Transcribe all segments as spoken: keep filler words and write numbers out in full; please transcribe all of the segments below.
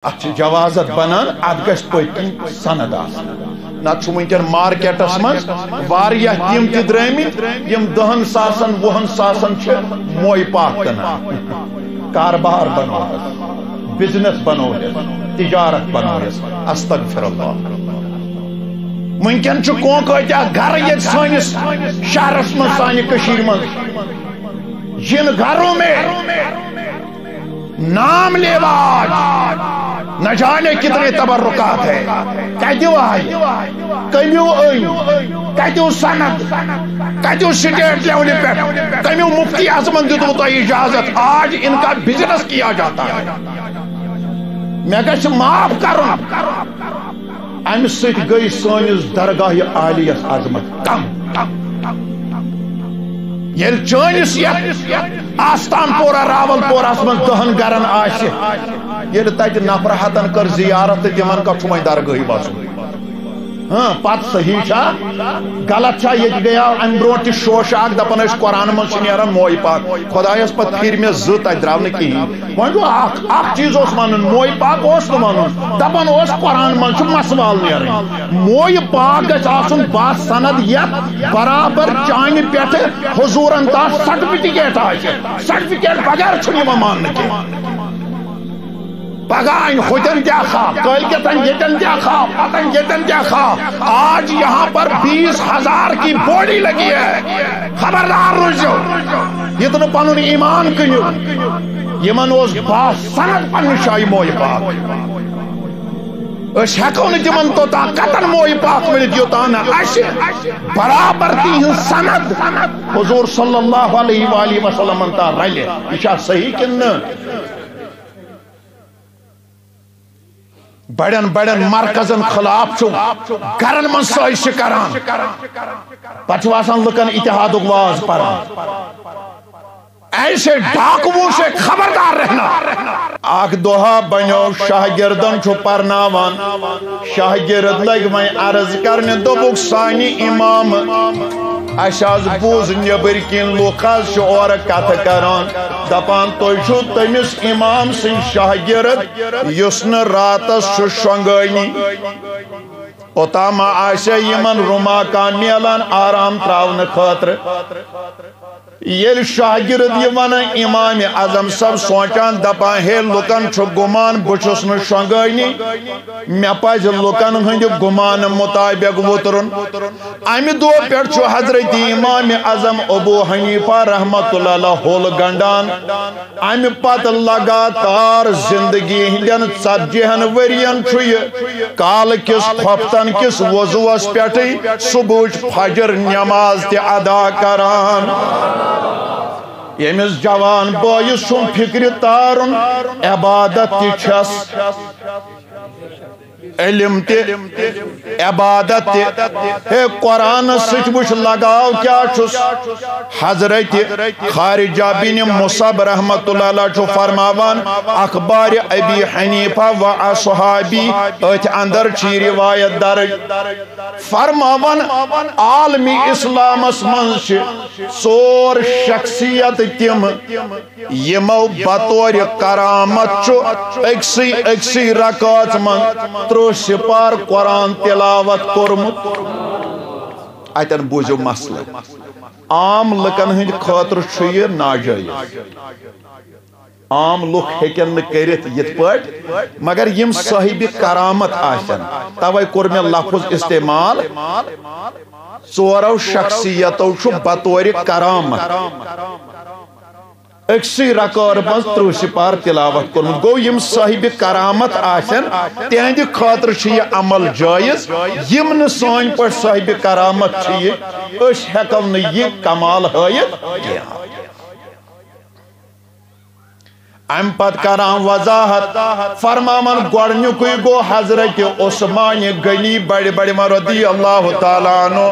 اتھ چھِ جوازت بنان، اتھ گژھِ پٔتۍ کِنۍ سند آسٕنۍ۔ نتہٕ چھُ وٕنکٮ۪ن مارکیٹس منٛز واریاہ تِم تہِ درٲمٕتۍ، یِم دہن ساسن، وُہن ساسن چھِ موے پاک کٕنان۔ کاربار بنووُس، بزنس بنووُس، تجارت بنووُس۔ استغفر اللہ۔ وٕنکٮ۪ن چھُ کونٛکہٕ اتہِ اکھ گرٕ ییٚتہِ سٲنِس شہرس منٛز، سانہِ کٔشیٖرِ منٛز، جن گھروں میں نام لیوا آج، نہ جانے کتنے تبرکات ہے۔ کتیو آئی، کمیو أنۍ، کتیو سند، کتیو سٹیٹ لیولہِ پٮ۪ٹھ، کمیو مفتی اعظمن دیُتمُت تۄہہِ اجازت؟ آج ان کا بزنس کیا جاتا ہے۔ مےٚ گژھِ معاف کرُن۔ امہِ سۭتۍ گٔے سٲنِس درگاہ عالیس عظمت کم۔ ییٚلہِ چٲنِس یتھ آستان پورہ راول پورہس منٛز دہن گرن آسہِ، ییٚلہِ تتہِ نفر ہتن کٔر زیارت تہٕ تِمن کتھ چھُ وۄنۍ درگاہٕے وسُن؟ ہاں، پتہٕ صحیح چھا؟ غلط چھا؟ ییٚتہِ گٔیاو امہِ برونٛٹھ تہِ شوشہٕ اکھ، دپان ٲسۍ قرآن منٛز چھِ نیران موے پاک۔ خدایس پتہٕ پھِرۍ مےٚ زٕ، تتہِ درٛاو نہٕ کِہیٖنۍ۔ وۄنۍ گوٚو اکھ، اکھ چیٖز اوس ونُن، موے پاک اوس نہٕ ونُن۔ دپان اوس قرآن منٛز چھُ مسوال نیرٕنۍ۔ موے پاک گژھِ آسُن با سند، یتھ برابر چانہِ پٮ۪ٹھٕ حضوٗرن تام سرٹیفکیٹ آسہِ۔ سرٹیفکیٹ بغیر چھُنہٕ یِوان ماننہٕ کینٛہہ۔ پگاہ انہِ ہوتن تہِ اکھ ہاف، کٲلۍ کٮ۪تھ انہِ ییٚتٮ۪ن تہِ اکھ ہاف، پتہٕ انہِ ییٚتٮ۪ن تہِ اکھ ہاف۔ آج یہاں پر بیس ہزار کی بوڑی لگی ہے، خبردار روٗزِو۔ یہِ تہٕ نہٕ پنُن ایمان کٕنِو۔ یِمن اوس با سند پننہِ جایہِ موے پاک۔ أسۍ ہٮ۪کو نہٕ تِمن توٚتام قطعاً موے پاک ؤنِتھ، یوٚتام نہٕ اسہِ برابر تِہنٛز سند حضور صلی اللہ علیہ وآلہ وسلمن تام رلہِ۔ یہِ چھا صحیح کِنہٕ نہٕ؟ بڑٮ۪ن بڑٮ۪ن مرکزن خلاف چھُ گرن منٛز سٲزشہِ کران، پتہٕ چھُ آسان لُکن اتحادُک واز پران۔ ایسے ڈاکوؤں سے خبردار رہنا۔ اکھ دۄہا بنیو شاگردن چھُ پرناوان، شاگرد لٔگۍ وۄنۍ عرض کرنہِ، دوٚپُکھ، سانہِ امام، اسہِ حظ بوٗز نیٚبٕرۍ کِنۍ لُکھ حظ چھِ اورٕ کتھٕ کران، دپان تُہۍ چھِو تٔمِس امام سٕنٛدۍ شاگرد یُس نہٕ راتس چھُ شۄنٛگٲنی۔ اوٚتام ما آسہِ یِمن رُما کانٛہہ میلان آرام تراونہٕ خٲطرٕ؟ ییٚلہِ شاگرد یہِ ونان، امام اعظم صٲب سونٛچان، دپان، ہے، لُکن چھُ گُمان بہٕ چھُس نہٕ شۄنٛگٲنی، مےٚ پزِ لُکن ہٕنٛدِ گُمانہٕ مُطابق وُترُن۔ امہِ دۄہ پٮ۪ٹھ چھُ حضرت امام اعظم ابو حنیفہ رحمتہ اللہ علیہ ہوٚل گنٛڈان۔ امہِ پتہٕ لگاتار زندگی ہٕنٛدٮ۪ن ژتجی ہن ؤرین چھُ یہِ کالہٕ کِس خۄفتن کِس وضوٗوس پٮ۪ٹھٕے صبحٕچ فجر نماز تہِ ادا کران۔ ییٚمِس جوان بٲیِس چھُم فِکرِ تارُن، عبادت تہِ چھَس، علم تہِ، عبادت تہِ۔ ہے، قرآنس سۭتۍ وٕچھ لگاو کیٛاہ چھُس۔ حضرت خارجہ بن مصعب رحمتہ اللہ علیہ چھُ فرماوان، اخبار ابی حنیفہ و اصحابی، أتھۍ اندر چھِ یہِ روایت درج۔ فرماوان، عالمی اسلامس منٛز چھِ ژور شخصیت تِم، یِمو بطور کرامت چھُ أکسٕے أکسٕے رکٲژ منٛز ترٕٛہ سپار قرآن تلاوت کوٚرمُت۔ اتٮ۪ن بوٗزِو مسلہٕ، عام لُکن ہٕنٛدِ خٲطرٕ چھُ یہِ ناجٲیز۔ عام لُکھ ہیٚکن نہٕ کٔرِتھ یِتھ پٲٹھۍ، مگر یِم صٲحبِ کرامت آسن، توے کوٚر مےٚ لفظ استعمال، ژورو شخصیتو چھُ بطور کرامت أکسٕے رکٲژ منٛز ترٕٛہ سپار تلاوت کوٚرمُت۔ گوٚو، یِم صٲحبِ کرامت آسن، تِہنٛدِ خٲطرٕ چھُ یہِ عمل جٲیز۔ یِم نہٕ سٲنۍ پٲٹھۍ صٲحبِ کرامت چھِ، یہِ، أسۍ ہٮ۪کو نہٕ یہِ کمال ہٲیِتھ کینٛہہ۔ امہِ پتہٕ کران وضاحت، فرماوان، گۄڈنیُکُے گوٚو حضرت عثمان غنی بڑِ بڑِ رضی اللہ تعالیٰ عنہ،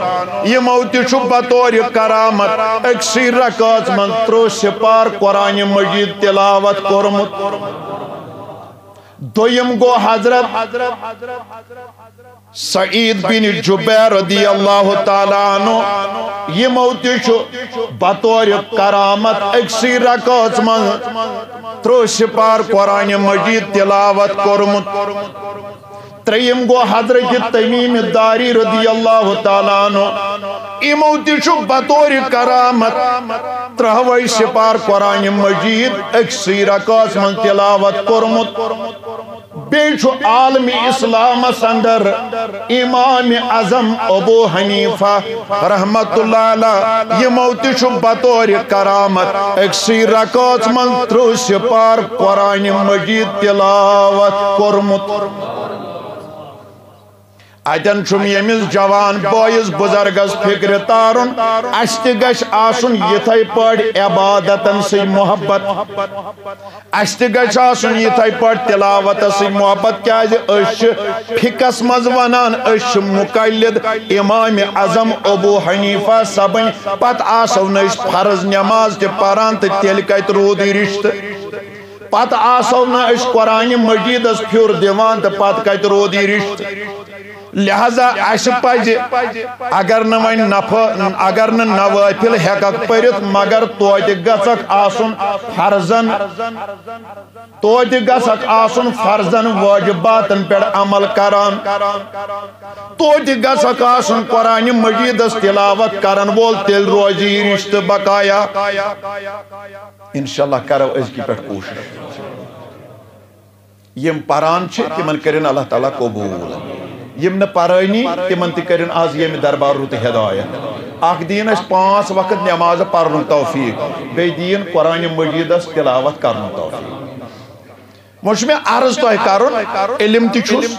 یِمو تہِ چھُ بطور کرامت أکسٕے رکٲژ منٛز ترٕٛہ سپار قرآن مجید تلاوت کوٚرمُت۔ دوٚیِم گوٚو حضرت سعید بن جبیر رضی اللہ تعالیٰ عنہ۔ یِمو تہِ چھُ بطور کرامت أکسٕے رکٲژ منٛز ترٕٛہ سپار قرآن مجید تلاوت کوٚرمُت۔ ترٛیٚیِم گوٚو حضرت تمیم داری رضی اللہ تعالیٰ عنہ۔ یِمو تہِ چھُ بطور کرامت ترٛہوے سپار قرآن مجید أکسٕے رکٲژ منٛز تلاوت کوٚرمُت۔ بیٚیہِ چھُ عالم اسلامس اندر امام اعظم ابو حنیفہ رحمت اللہ علیہ، یِمو تہِ چھُ بطور کرامت أکسٕے رکٲژ منٛز ترٕٛہ سپار قرآن مجید تلاوت کوٚرمُت۔ اتٮ۪ن چھُم ییٚمِس جوان بٲیِس بُزرگس فِکرِ تارُن، اسہِ تہِ گژھِ آسُن یِتھے پٲٹھۍ عبادتن سۭتۍ محبت۔ اسہِ تہِ گژھِ آسُن یِتھے پٲٹھۍ تلاوتس سۭتۍ محبت، کیازِ أسۍ چھِ فقہس منٛز ونان، أسۍ چھِ مقلد امام اعظم ابو حنیفہ صٲبٕنۍ، پتہٕ آسو نہٕ أسۍ فرض نماز تہِ پران، تہٕ تیٚلہِ کتہِ روٗد یہِ رشتہٕ؟ پتہٕ آسو نہٕ أسۍ قرآن مجیدس پھیُر دِوان، تہٕ پتہٕ کتہِ روٗد یہِ رشتہٕ؟ لہذا اسہِ پزِ، اگر نہٕ وۄنۍ نفع، اگر نہٕ نوافل ہیککھ پٔرِتھ، مگر توتہِ گژھکھ آسُن فرضن، توتہِ گژھکھ آسُن فرضن واجباتن پٮ۪ٹھ عمل کران، توتہِ گژھکھ آسُن قرآن مجیدس تلاوت کرن وول، تیٚلہِ روزِ یہِ رشتہٕ بقایا۔ انشاءاللہ کرو أزکہِ پٮ۪ٹھ کوٗشش۔ یِم پران چھِ، تِمن کٔرِن اللہ تعالیٰ قبوٗل۔ یِم نہٕ پرٲنی، تِمن تہِ کٔرِن از ییٚمہِ دربار رُت ہدایت۔ اکھ دِیِن اَسہِ پانٛژھ وقت نماز پرنُک توفیق، بیٚیہِ دِیِن قرآن مجیدس تلاوت کرنُک توفیق۔ وۄنۍ چھُ مےٚ عرض تۄہہِ کرُن، علم تہِ چھُس۔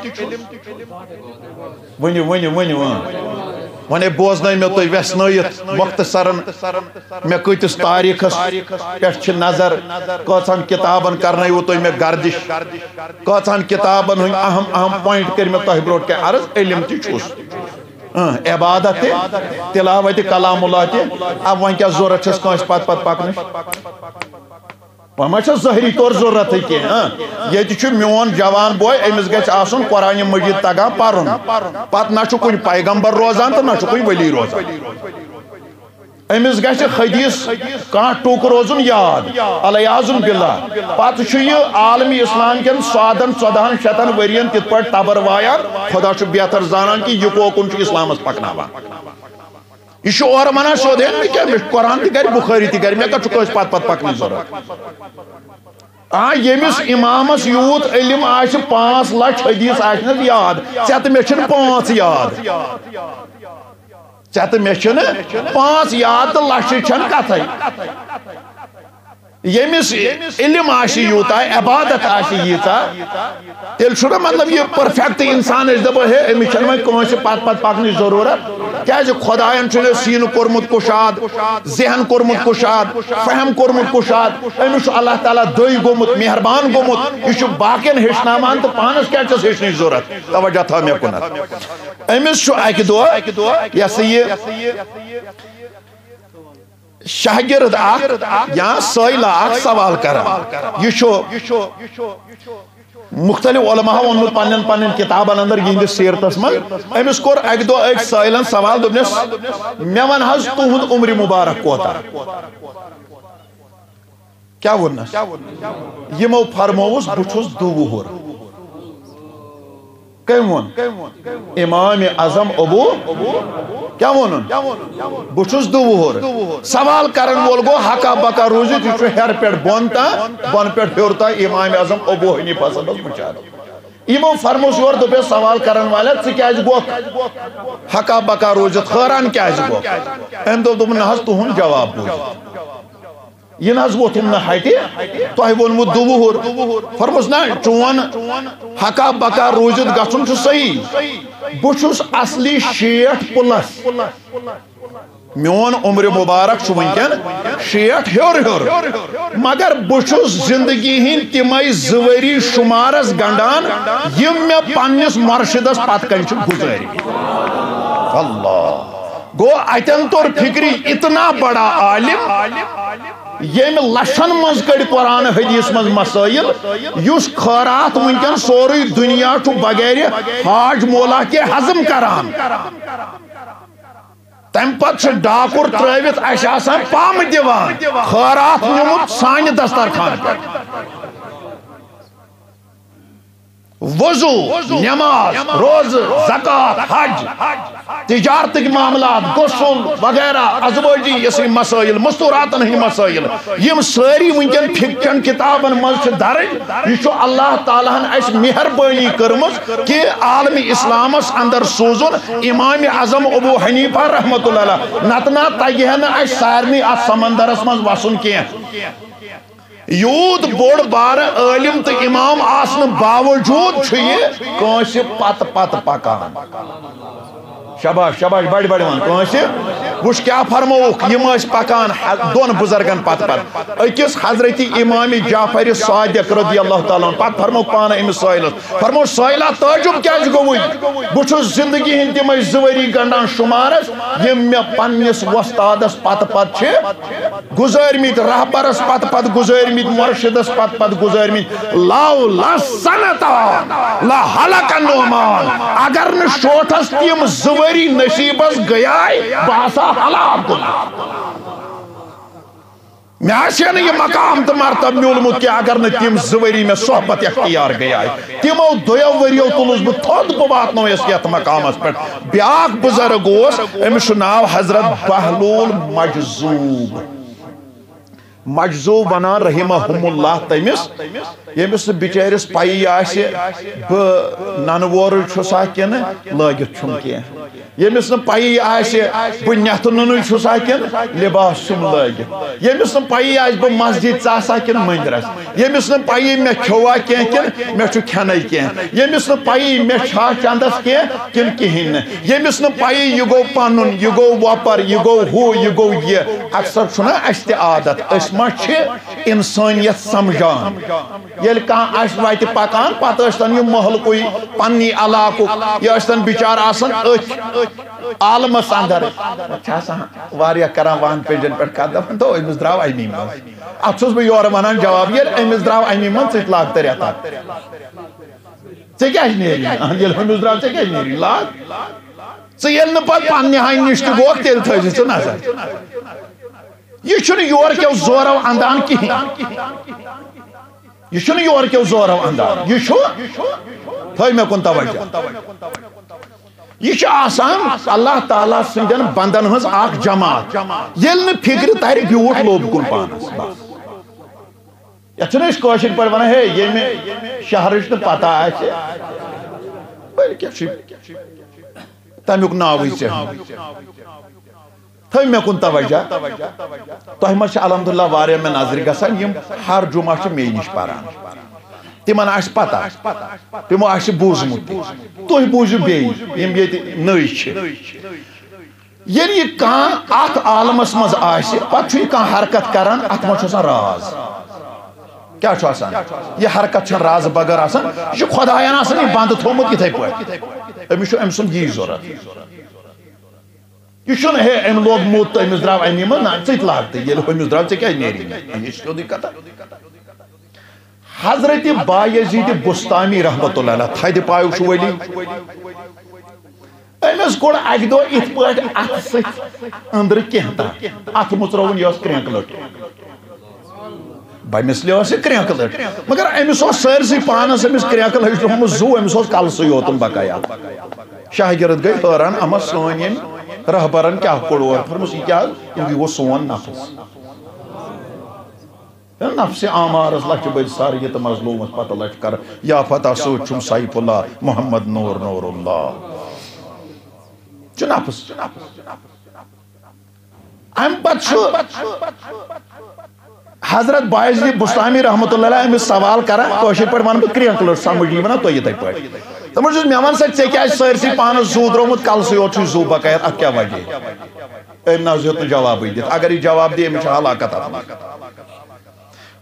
ؤنِو، ؤنِو، ؤنِو، اۭں۔ وۄنۍ بوزنٲے مےٚ تُہۍ وٮ۪ژھنٲیِتھ مۄختصرن مےٚ کۭتِس تاریخس پٮ۪ٹھ چھِ نظر، کٲژہن کتابن کرنٲیوٕ تُہۍ مےٚ گردش، کٲژہن کتابن ہٕنٛدۍ اہم اہم point کٔرۍ مےٚ تۄہہِ برونٛٹھ کَنہِ عرض، علم تہِ چھُس۔ اۭں، عبادت تہِ، تلاوت کلام اللہ تہِ۔ اب وۄنۍ کیٛاہ ضروٗرت چھس کٲنٛسہِ پتہٕ پتہٕ پکنٕچ؟ وۄنۍ ما چھس ظٲہری طور ضروٗرتٕے کینٛہہ، ہاں؟ ییٚتہِ چھُ میون جوان بوے، أمِس گژھِ آسُن قرآن مجید تگان پرُن۔ پتہٕ نہ چھُ کُنہِ پیغمبر روزان تہٕ نہ چھُ کُنہِ ولی روزان۔ أمِس گژھِ حدیث کانٛہہ ٹُک روزُن یاد، العیاذ باللہ۔ پتہٕ چھُ یہِ عالمِ اسلام کٮ۪ن سادن ژۄدہن شتن ؤرین تِتھ پٲٹھۍ تبر وایان، خدا چھُ بہتر زانان کہِ یہِ کوکُن چھُ اسلامس پکناوان۔ یہِ چھُ اورٕ ونان سیوٚد، ہے، مےٚ کیٛاہ، مےٚ چھُ قرآن تہِ گرِ، بخاری تہِ گرِ، مےٚ کتھ چھُ کٲنٛسہِ پتہٕ پتہٕ پکنٕچ ضروٗرت؟ آ، ییٚمِس امامس یوٗت علم آسہِ، پانٛژھ لچھ حدیث آسہِ نہٕ یاد، ژےٚ تہٕ مےٚ چھِنہٕ پانٛژھ یاد۔ ژےٚ تہٕ مےٚ چھِنہٕ پانٛژھ یاد تہٕ لچھِ چھَنہٕ کتھے۔ ییٚمِس علم آسہِ یوٗتاہ، عبادت آسہِ ییٖژاہ، تیٚلہِ چھُنہ مطلب یہِ perfect انسان، أسۍ دپو، ہے، أمِس چھَنہٕ وۄنۍ کٲنٛسہِ پتہٕ پتہٕ پکنٕچ ضروٗرت۔ کیٛازِ خۄدایَن چھُ مےٚ سیٖنہٕ کوٚرمُت کُشاد، ذہن کوٚرمُت کُشاد، فہم کوٚرمُت کُشاد۔ أمِس چھُ اللہ تعالیٰ دٔے گوٚمُت، مہربان گوٚمُت۔ یہِ چھُ باقین ہیٚچھناوان تہٕ پانس کیٛاہ چھَس ہیٚچھنٕچ ضروٗرت؟ توجہ تھاو مےٚ کُنتھ۔ أمِس چھُ اکہِ دۄہ، یہِ ہسا یہِ، شاگرد اکھ یا سٲیلہ اکھ سوال کران۔ یہِ چھُ مختلف علماء ووٚنمُت پننٮ۪ن پننٮ۪ن کتابن اندر، یِہنٛدِس سیرتس منٛز۔ أمِس کوٚر اکہِ دۄہ أکۍ سٲیلن سوال، دوٚپنس، مےٚ ون حظ، تُہُنٛد عمر مبارک کوتاہ؟ کیٛاہ ووٚننس؟ یِمو فرمووُس، بہٕ چھُس دُوُہُر۔ کٔمۍ ووٚن؟ امام اعظم ابو، کیٛاہ ووٚنُن؟ بہٕ چھُس دُوُہُر۔ سوال کرن وول گوٚو ہکا بکا روٗزِتھ، یہِ چھُ ہیرٕ پٮ۪ٹھ بۄن تام، بۄنہٕ پٮ۪ٹھ ہیوٚر تام امام اعظم ابو حنیفہ صٲبس وٕچھان۔ یِمو فرمووُس یورٕ، دوٚپُس، سوال کرن والٮ۪ن، ژٕ کیٛازِ گوٚکھ ہکا بکا روٗزِتھ، حٲران کیٛازِ گوٚکھ؟ أمۍ دوٚپ، دوٚپُن، نہ حظ، تُہُنٛد جواب بوٗزِتھ۔ یہِ نہ حظ ووٚتھُم نہٕ ہٹہِ، تۄہہِ ووٚنوُ دُوُہُر۔ فرموس، نہ، چون ہکا بکا روٗزِتھ گژھُن چھُ صحیح۔ بہٕ چھُس اصلی شیٹھ plus۔ میون عمر مبارک چھُ وٕنکٮ۪ن شیٹھ ہیوٚر ہیوٚر۔ مگر بہٕ چھُس زندگی ہٕنٛدۍ تِمے زٕ ؤری شُمارس گنڈان، یِم مےٚ پننِس مرشدس پتہٕ کنہِ چھِ گُزٲرۍ۔ اللہ۔ گوٚو، اتٮ۪ن توٚر فکرِ، اتنا بڑا عالم، ییٚمہِ لچھن منٛز کٔڑۍ قرآن حدیث منٛز مسائل، یُس خٲرات وٕنکیٚن سورُے دُنیا چھُ بغیر حاج مولا کے ہضم کران۔ تمہِ پتہٕ چھُ ڈاکُر ترٲوِتھ اسہِ آسان پامہٕ دِوان، خٲرات نیومُت سانہِ دسترخوان پٮ۪ٹھ۔ وضو، نماز، روزٕ، زکوٰۃ، حج، تجارتٕکۍ معاملات، غسل وغیرہ، ازواجی یۄس یہِ مسائل، مستوراتن ہٕنٛدۍ مسائل، یِم سٲری وٕنکیٚن فقہ چٮ۪ن کتابن منٛز چھِ درج۔ یہِ چھُ اللہ تعالیٰ ہن اسہِ مہربٲنی کٔرمٕژ کہ عالم اسلامس اندر سوٗزُن امام اعظم ابو حنیفہ رحمۃ اللہ علیہ، نتہٕ نہ تگہِ ہا نہٕ اسہِ سارنٕے اتھ سمندرس منٛز وسُن کینٛہہ۔ یوٗت بوٚڑ بارٕ عٲلِم تہٕ امام آسنہٕ باوجوٗد چھُ یہِ کٲنٛسہِ پتہٕ پتہٕ پکان۔ شاباش، شاباش، بڑِ بڑِ ون کٲنٛسہِ۔ وٕچھ کیٛاہ فرمووُکھ، یِم ٲسۍ پکان ح-، دۄن بُزرگن پتہٕ پتہٕ۔ أکِس حضرت امام جعفر صادق رضی اللہ تعالیٰ عنہ، پتہٕ فرمووُکھ پانہٕ أمِس سٲیلس، فرموو، سٲیلہ، تعجب کیٛازِ گوٚوُے؟ بہٕ چھُس زندگی ہٕنٛدۍ تِمے زٕ ؤری گنڈان شُمارس، یِم مےٚ پننِس وۄستادس پتہٕ پتہٕ چھِ گُزٲرمٕتۍ، رہبرس پتہٕ پتہٕ گُزٲرمٕتۍ، مرشدس پتہٕ پتہٕ گُزٲرمٕتۍ۔ لو لسنتان لہلک النعمان۔ اگر نہٕ شوٹھس تِم زٕ ؤری نصیبس گٔیاے، بہٕ ہسا ہلاک گوٚمُت۔ مےٚ آسہِ ہے نہٕ یہِ مقام تہٕ مرتبہٕ میوٗلمُت کینٛہہ، اگر نہٕ تِم زٕ ؤری مےٚ صحبت اختیار گٔیاے۔ تِمو دۄیو ؤریو تُلُس بہٕ تھوٚد، بہٕ واتنویس یتھ مقامس پٮ۪ٹھ۔ بیاکھ بُزرگ اوس، أمِس چھُ ناو حضرت بہلول مجذوب۔ مجذوب ونان رحمہم اللہ تٔمِس، ییٚمِس نہٕ بِچٲرِس پَیی آسہِ، بہٕ نَنہٕ وورُے چھُسا کِنہٕ لٲگِتھ چھُم کینٛہہ۔ ییٚمِس نہٕ پَیی آسہِ، بہٕ نٮ۪تھٕ نُنُے چھُسا کِنہٕ لِباس چھُم لٲگِتھ۔ ییٚمِس نہٕ پَیی آسہِ، بہٕ مسجد ژاسا کِنہٕ مٔنٛدرَس۔ ییٚمِس نہٕ پَیی مےٚ کھیوٚوا کینٛہہ کِنہٕ مےٚ چھُ کھٮ۪نَے کینٛہہ۔ ییٚمِس نہٕ پَیی مےٚ چھا چَندَس کینٛہہ کِنہٕ کِہیٖنۍ نہٕ۔ ییٚمِس نہٕ پَیی یہِ گوٚو پَنُن، یہِ گوٚو وۄپَر، یہِ گوٚو ہُہ، یہِ گوٚو یہِ۔ اکثر چھُنہ اَسہِ تہِ عادت، أسۍ ما چھِ انسانیت سمجھان؟ ییٚلہِ کانٛہہ آسہِ وتہِ پکان، پتہٕ ٲسۍ تن یہِ محلہٕ کُے، پننی علاقُک، یہِ ٲسۍ تن بِچارٕ آسان أتھۍ عالمس اندر۔ چھِ آسان واریاہ کران وہن پیجن پٮ۪ٹھ کتھ، دپان، "تو أمِس درٛاو امی منٛز۔" اتھ چھُس بہٕ یورٕ ونان جواب، ییٚلہِ أمِس درٛاو امی منٛز، ژٕ تہِ لاگ تہٕ رٮ۪تھا۔ ژےٚ کیٛازِ نیری؟ اہن، ییٚلہِ أمِس درٛاو، ژےٚ کیٛازِ نیری؟ لاگ۔ ژٕ ییٚلہِ نہٕ پتہٕ پننہِ ہنہِ نِش تہِ گوکھ، تیٚلہِ تھٲیزِ ژٕ نظر۔ یہِ چھُنہٕ یورٕ کیو زورو اندان کِہیٖنۍ۔ یہِ چھُنہٕ یورٕ کیو زورو اندان۔ یہِ چھُ، تھٲے مےٚ کُن توجہ۔ یہِ چھُ آسان اللہ تعالیٰ سٕنٛدٮ۪ن بندن ہٕنٛز اکھ جماعت۔ ییٚلہِ نہٕ فکرِ ترِ، بیوٗٹھ لوٚب کُن پانس۔ بس۔ یتھ چھِنہٕ أسۍ کٲشِرۍ پٲٹھۍ ونان، "ہے، ییٚمہِ شہرٕچ نہٕ پتہ آسہِ، بٔلۍ کیٛاہ چھُ تمیُک ناوٕے ژےٚ؟" تھٲیِو مےٚ کُن توجہ۔ تۄہہِ منٛز چھِ الحمدللہ واریاہ مےٚ نظرِ گژھان، یِم ہر جمعہ چھِ مے نِش پران۔ تِمن آسہِ پتہ، تِمو آسہِ بوٗزمُت تہِ۔ تُہۍ بوٗزِو بیٚیہِ، یِم ییٚتہِ نٔوۍ چھِ۔ ییٚلہِ یہِ کانٛہہ اتھ عالمس منٛز آسہِ، پتہٕ چھُ یہِ کانٛہہ حرکت کران، اتھ منٛز چھُ آسان راز۔ کیٛاہ چھُ آسان؟ یہِ حرکت چھَنہٕ رازٕ بغٲر آسان، یہِ چھُ خۄدایَن آسان یہِ بنٛد تھوٚومُت یِتھَے پٲٹھۍ۔ أمِس چھُ أمۍ سُنٛد یی ضوٚرَتھ۔ یہِ چھُنہٕ، ہے، أمۍ لوگ موٚت تہٕ أمِس درٛاو اَمی منٛز، نہ، ژٕ تہِ لاگ تہٕ ییٚلہِ ہُمِس درٛاو، ژےٚ کیٛازِ نیری نہٕ؟ یہِ چھِ سیوٚدُے کَتھا۔ حضرت بایزید بُستامی رحمتہ اللہ علیہ، تھدِ پایُک چھُ ولی۔ أمِس کوٚڑ اَکہِ دۄہ یِتھ پٲٹھۍ اَتھٕ سۭتۍ أنٛدرٕ کینٛہہ تام، اَتھٕ مُژرووُن، یہِ ٲس کرٛینٛکہٕ لٔٹ۔ بمثلِ ٲس یہِ کرٛینٛکہٕ لٔٹ، مگر أمِس اوس سٲرسٕے پانَس أمِس کرٛینٛکہٕ لٔج تھوٚومُت زُو، أمِس اوس کَلسٕے یوتُن بقایا۔ شاگرد گٔے حٲران، اما سٲنۍ ییٚمۍ رہبرن کیٛاہ کوٚڑ اورٕ؟ فرموس، یہِ کیٛاہ حظ؟ یہِ گوٚو سون نفس۔ نفسِ آمارس لچھِ بٔدۍ سر، یہِ تہٕ مظلومس پتہٕ لچھ کر، یا فتح سۭتۍ چھُم سیف اللہ محمد نور نور اللہ۔ چھُ نفس۔ امہِ پتہٕ چھُ حضرت باعث بستامی رحمۃ اللہ علیہ أمِس سوال کران، کٲشِر پٲٹھۍ ونہٕ بہٕ، کرٛینٛکہٕ لٔٹ سمجھ یی ونان تۄہہِ یِتھَے پٲٹھۍ۔ تِمن چھُس مےٚ وَن سا، ژےٚ کیٛازِ سٲرسٕے پانس زُو درٛومُت، کلسٕے یوت چھُے زُو بقایا، اتھ کیٛاہ وجہ؟ أمۍ نہ حظ ہیوٚت نہٕ جوابٕے دِتھ۔ اگر یہِ جواب دِیہِ، أمِس چھِ ہلاکت اتھ منٛز۔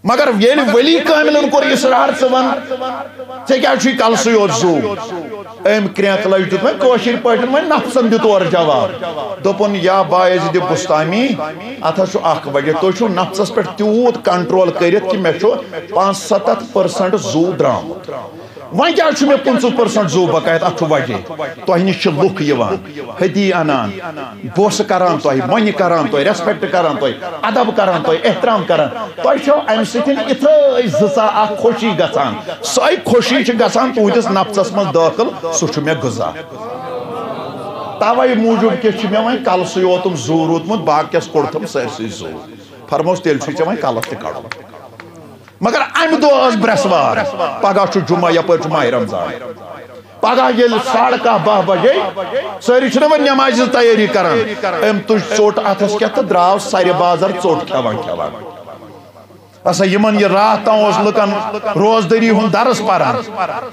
مگر ییٚلہِ ولی کاملن کوٚر اصرار، ژٕ وَن، ژےٚ کیٛازِ چھُے کلسٕے یوت زُو؟ أمۍ کرٛینٛکہٕ لَجہِ دیُت وۄنۍ کٲشِر پٲٹھۍ وۄنۍ نفسن دیُت اورٕ جواب۔ دوٚپُن، یا بایزید بُستامی، اَتھ حظ چھُ اکھ وجہ، تُہۍ چھِو نفسس پٮ۪ٹھ تیوٗت کنٹرول کٔرِتھ کہِ مےٚ چھُ پانٛژھ ستتھ پٔرسنٹ زُو درٛامُت۔ وۄنۍ کیٛازِ چھُ مےٚ پٕنٛژٕہ پٔرسنٹ زُو بقایا؟ اَتھ چھُ وجہ، تۄہہِ نِش چھِ لُکھ یِوان، ہدی انان، بوسہٕ کران تۄہہِ، مۄنہِ کران تۄہہِ، ریسپیکٹ کران تۄہہِ، ادب کران تۄہہِ، احترام کران۔ تۄہہِ چھو امہِ سۭتۍ یِتھٲے زٕژا اکھ خوشی گژھان۔ سۄے خوشی چھِ گژھان تُہنٛدِس نفسس منٛز دٲخل، سُہ چھُ مےٚ غذا۔ توے موٗجوٗب کہِ چھُ مےٚ وۄنۍ کلسٕے یوتُم زُو روٗدمُت، باقیس کوٚڑتھم سٲرسٕے زُو۔ فرموس، تیٚلہِ چھُے ژےٚ وۄنۍ کلس تہِ کڑُن۔ مگر امہِ دۄہ ٲس برٛٮ۪سوار، پگاہ چھُ جمعہ، یپٲرۍ چھُ ماہِ رمضان۔ پگاہ ییٚلہِ ساڑٕ کاہ باہ بجے، سٲری چھِنہ وۄنۍ نٮ۪مازِ ہٕنٛز تیٲری کران۔ أمۍ تُج ژوٚٹ اتھس کٮ۪تھ تہٕ درٛاو سرِ بازر ژوٚٹ کھٮ۪وان کھٮ۪وان۔ ہسا یِمن یہِ راتھ تام اوس لُکن روزدٔری ہُنٛد درس پران،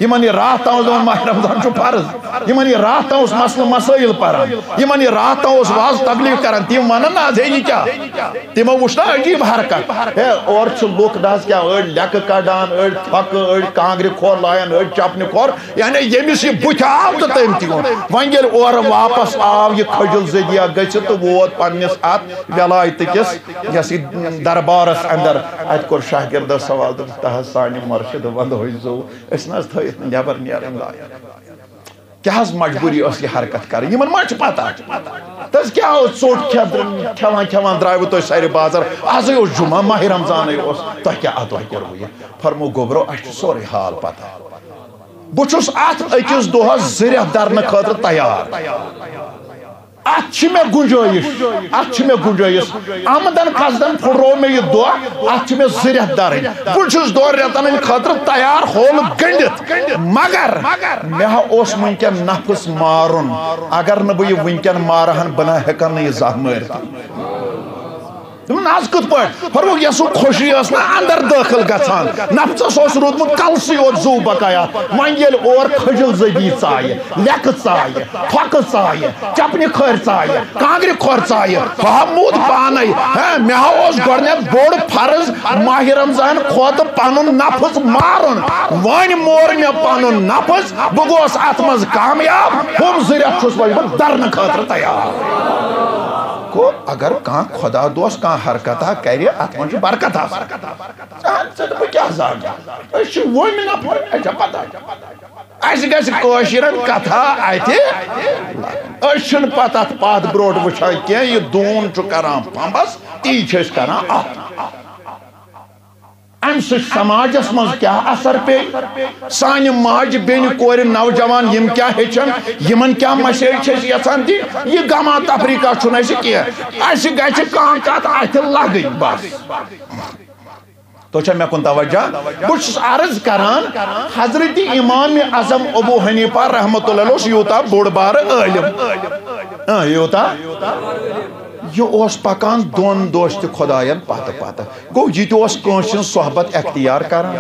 یِمن یہِ راتھ تام اوس دپان ماہِ رمضان چھُ فرض، یِمن یہِ راتھ تام اوس مسلہٕ مسٲیِل پران، یِمن یہِ راتھ تام اوس وعظ تبلیغ کران، تِم ونن نہ از ہے یہِ کیٛاہ؟ تِمو وُچھ نا عجیب حرکت۔ ہے، اورٕ چھِ لُکھ نہ حظ کیٛاہ، أڑۍ لیٚکہٕ کڑان، أڑۍ تھۄکہٕ، أڑۍ کانٛگرِ کھۄر لایان، أڑۍ چپنہِ کھۄر۔ یعنی ییٚمِس یہِ بُتھِ آو تہٕ تٔمۍ تہِ ووٚن۔ وۄنۍ ییٚلہِ اورٕ واپس آو یہِ کھجل زدیہ گٔژھِتھ تہٕ ووت پننِس اتھ ولایتہٕ کِس یۄس یہِ دربارس اندر، اتہِ کوٚر شاگردس سوال، دوٚپُس، تہ حظ سانہِ مرشد ونٛدٕ ہوے زُو، أسۍ نہ حظ تھٲیِتھ نہٕ نٮ۪بر نیرن لایق۔ کیٛاہ حظ مجبوٗری ٲس یہِ حرکت کرٕنۍ؟ یِمن ما چھِ پتہ؟ تہٕ حظ کیٛاہ اوس ژوٚٹ کھٮ۪تھ، کھٮ۪وان کھٮ۪وان درٛایوٕ تُہۍ سرِ بازر؟ ازٕے اوس جمعہ، ماہِ رمضانٕے اوس، تۄہہِ کیٛاہ ادوار کوٚروٕ یہِ؟ فرمو، گوٚبرو، اَسہِ چھُ سورُے حال پتہ۔ بہٕ چھُس اتھ أکِس دۄہس زٕ رٮ۪تھ درنہٕ خٲطرٕ تیار۔ اتھ چھِ مےٚ گُنجٲیِش، اتھ چھِ مےٚ گُنجٲیِش۔ آمدن قصدن پھُٹروو مےٚ یہِ دۄہ، اتھ چھِ مےٚ زٕ رٮ۪تھ درٕنۍ۔ بہٕ چھُس دۄن رٮ۪تن ہٕنٛدِ خٲطرٕ تیار، ہول گٔنڈِتھ۔ مگر مےٚ ہا اوس وٕنکٮ۪ن نفس مارُن۔ اگر نہٕ بہٕ یہِ وٕنکٮ۪ن مارٕ ہن، بہٕ نہ ہٮ۪کن نہٕ یہِ زانٛہہ مٲرِتھ۔ دوٚپُن، نہ حظ، کِتھ پٲٹھۍ؟ فرمووُکھ، یۄس سُہ خوشی ٲس نہ اندر دٲخل گژھان، نفسس اوس روٗدمُت کلسٕے یوت زُو بقایا۔ وۄنۍ ییٚلہِ اور کھجل زدی ژایہِ، لیٚکہٕ ژایہِ، پھۄکہٕ ژایہِ، چپنہِ کھٲرۍ ژایہِ، کانٛگرِ کھۄر ژایہِ، ہا موٗد پانے۔ ہا، مےٚ ہا اوس گۄڈٕنٮ۪تھ بوٚڑ فرض ماہِ رمضان کھۄتہٕ پنُن نفس مارُن۔ وۄنۍ مور مےٚ پنُن نفس، بہٕ گوس اتھ منٛز کامیاب۔ ہُم زٕ رٮ۪تھ چھُس وۄنۍ بہٕ درنہٕ خٲطرٕ تیار۔ گوٚو، اگر کانٛہہ خۄدا دوست کانٛہہ حرکتا کرِ، اتھ منٛز چھُ برکت آسان۔ ژٕ، ژٕ تہٕ بہٕ کیٛاہ زانہٕ؟ أسۍ چھِ وۄمۍ نفر، اَسہِ چھےٚ پتہ۔ اَسہِ گژھِ کٲشرٮ۪ن کتھا اتہِ۔ أسۍ چھِنہٕ پتہٕ اتھ پتھ برونٛٹھ وٕچھان کینٛہہ، یہِ دوٗن چھُ کران پمبس، تی چھِ أسۍ کران اتھ۔ امہِ سۭتۍ سماجس منٛز کیٛاہ اثر پیٚیہِ؟ سانہِ ماجہِ بیٚنہِ کورِ نوجوان یِم کیٛاہ ہیٚچھن؟ یِمن کیٛاہ مسیج چھِ أسۍ یژھان دِنۍ؟ یہِ غما تفریقہ چھُنہٕ اَسہِ کینٛہہ۔ اَسہِ گژھِ کانٛہہ کتھ اتھِ لگٕنۍ بس۔ تو چھا مےٚ کُن توجہ؟ بہٕ چھُس عرض کران، حضرت امام اعظم ابو حنیفہ رحمۃ اللہ علیہ اوس یوٗتاہ بوٚڑ بارٕ عٲلم۔ اۭں، یوٗتاہ۔ یہِ اوس پکان دۄن دوستہِ خۄداین پتہٕ پتہٕ۔ گوٚو، یہِ تہِ اوس کٲنٛسہِ ہٕنٛز صحبت اختیار کران۔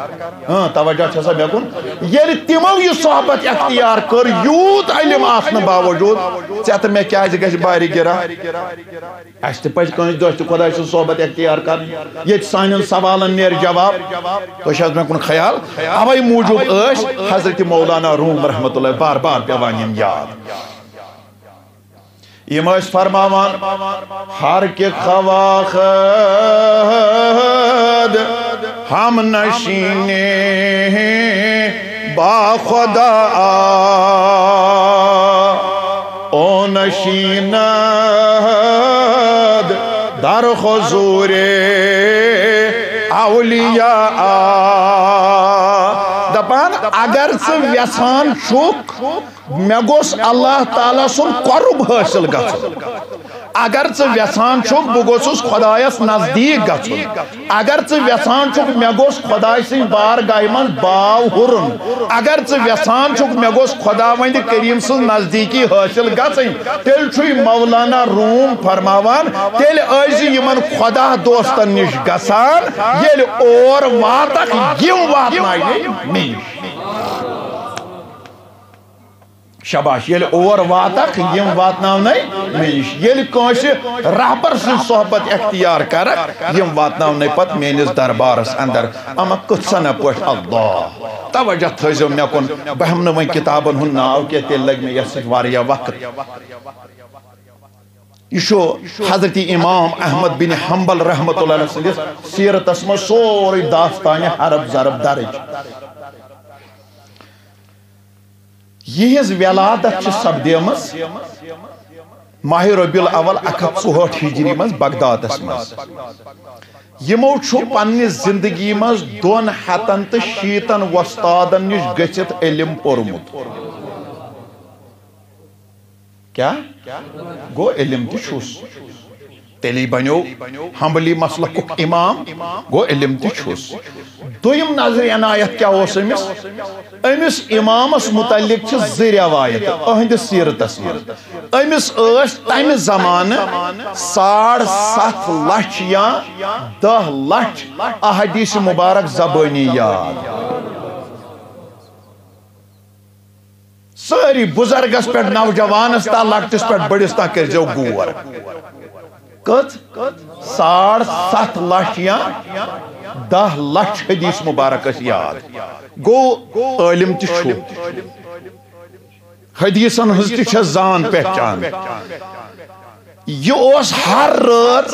اۭں، توجہ چھا سا مےٚ کُن؟ ییٚلہِ تِمو یہِ صحبت اختیار کٔر، یوٗت علم آسنہٕ باوجوٗد، ژےٚ تہٕ مےٚ کیٛازِ گژھِ بارِ گِرا؟ اَسہِ تہِ پَزِ کٲنٛسہِ دوستہِ خۄداے سٕنٛز صحبت اختیار کَرٕنۍ۔ ییٚتہِ سانٮ۪ن سوالَن نیرِ جواب۔ تُہۍ چھِ حظ مےٚ کُن خیال؟ اَوَے موٗجوٗب ٲسۍ حضرت مولانا روم رحمتہ اللہ بار بار پٮ۪وان یِم یاد۔ یِم ٲسۍ فرماوان، ہر کہ خواخد ہم نشین با خدا آ، او نشیند در حضور اولیاء آ۔ دپان، اگر ژٕ یژھان چھُکھ مےٚ گوٚژھ اللہ تعالیٰ سُنٛد قرب حٲصِل گژھُن۔ اگر ژٕ یژھان چھُکھ بہٕ گوٚژھُس خۄدایَس نزدیٖک گژھُن، اگر ژٕ یژھان چھُکھ مےٚ گوٚژھ خۄداے سٕنٛدِ بارگاہہِ منٛز باو ہُرُن، اگر ژٕ یژھان چھُکھ مےٚ گوٚژھ خۄداوندِ کریٖم سٕنٛز نزدیٖکی حٲصِل گژھٕنۍ، تیٚلہِ چھُے مولانا روم فرماوان، تیٚلہِ ٲسۍ زِ یِمن خۄدا دوستن نِش گژھان، ییٚلہِ اور واتکھ، یِم واتناوِ مےٚ نِش۔ شاباش، ییٚلہِ اور واتکھ، یِم واتناونَے مےٚ نِش۔ ییٚلہِ کٲنٛسہِ رہبر سٕنٛز صحبت اختیار کرکھ، یِم واتناونَے پتہٕ میٲنِس دربارس اندر۔ اما کٕژھن پٲٹھۍ؟ اللہ، توجہ تھٲیزیو مےٚ کُن۔ بہٕ ہٮ۪مہٕ نہٕ وۄنۍ کِتابن ہُنٛد ناو کینٛہہ، تیٚلہِ لگہِ مےٚ یتھ سۭتۍ واریاہ وقت۔ یہِ چھُ حضرت امام احمد بن حنبل رحمۃ اللہ علیہ سٕنٛدِس سیرتس منٛز سورُے داستانِ حرب ضرب درج۔ یِہنٛز ولادت چھِ سپدیمٕژ ماہِ ربیع الاول اکھ ہتھ ژُہٲٹھ ہجری منٛز بغدادس منٛز۔ یِمو چھُ پننہِ زندگی منٛز دۄن ہتن تہٕ شیٖتن وۄستادن نِش گٔژھِتھ علم پوٚرمُت۔ کیا؟ گو علم تہِ چھُس۔ تیٚلی بنیو حنبلی مسلکُک امام، گو علم تہِ چھُس۔ دوٚیِم نظرِ عنایت کیا اوس أمِس؟ أمِس امامس متعلق چھِ زٕ روایت أہنٛدِس سیرتس منٛز۔ أمِس ٲسۍ تمہِ زمانہٕ ساڑ ستھ لچھ یا دہ لچھ احادیث مبارک زبٲنی یاد۔ سٲری بزرگس پٮ۪ٹھ، نوجوانس تام، لۄکٹِس پٮ۪ٹھ بٔڑِس تام کٔرۍزیو غور۔ کٔژ؟ ساڑ ستھ لچھ یا دہ لچھ حدیث مبارک ٲسۍ یاد۔ گوٚو عٲلم تہِ چھُ۔ حدیثن ہٕنٛز تہِ چھےٚ زان پہچان۔ یہِ اوس ہر رٲژ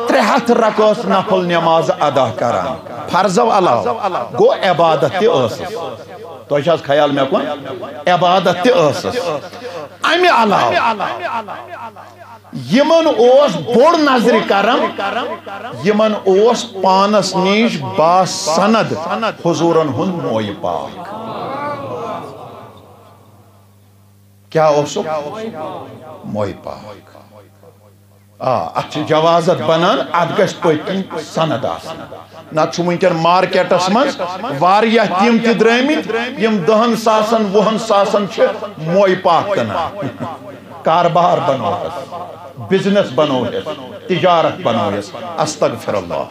ترٛےٚ ہتھ رکعت نفل نماز ادا کران، فرضو علاوٕ۔ گوٚو عبادت تہِ ٲسٕس۔ تۄہہِ چھا حظ خیال مےٚ کُن؟ عبادت تہِ ٲسٕس۔ امہِ علاوٕ یِمن اوس بوٚڑ نظرِ کرم، یِمن اوس پانس نِش با سند حضورن ہُنٛد مویہِ پاک۔ کیا اوسُکھ؟ مویہِ پاک۔ آ، اتھ چھِ جوازت بنان، اتھ گژھِ پٔتۍ کِنۍ سند آسٕنۍ۔ نتہٕ چھُ وٕنکیٚن مارکیٹس منٛز واریاہ تِم تہِ درٲمٕتۍ، یِم دہن ساسن، وُہن ساسن چھِ مویہِ پاک کٕنان۔ کاربار بنووُس، بزنس بنووُس، تجارت بنووُس۔ استغفر اللہ۔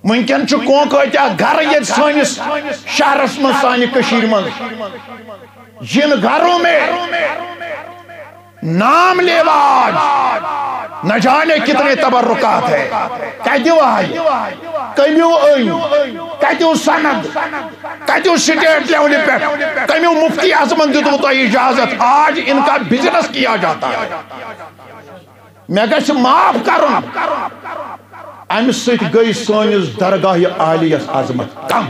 وٕنکیٚن چھُ کونٛکہٕ اتہِ اکھ گرٕ ییٚتہِ سٲنِس شہرس منٛز، سانہِ کٔشیٖرِ منٛز، جن گھروں میں نام لیوا آج، نہ جانے کتنے تبرکات ہے۔ کتیو آیہِ؟ کمیو أنۍ؟ کتیو سند؟ کتیو سٹیٹ لیولہِ پٮ۪ٹھ؟ کمیو مفتی اعظمن دیُتوٕ تۄہہِ اجازت؟ آج ان کا بزنس کیا جاتا ہے۔ مےٚ گژھِ معاف کرُن۔ امہِ سۭتۍ گٔے سٲنِس درگاہ عالیس عظمت کم۔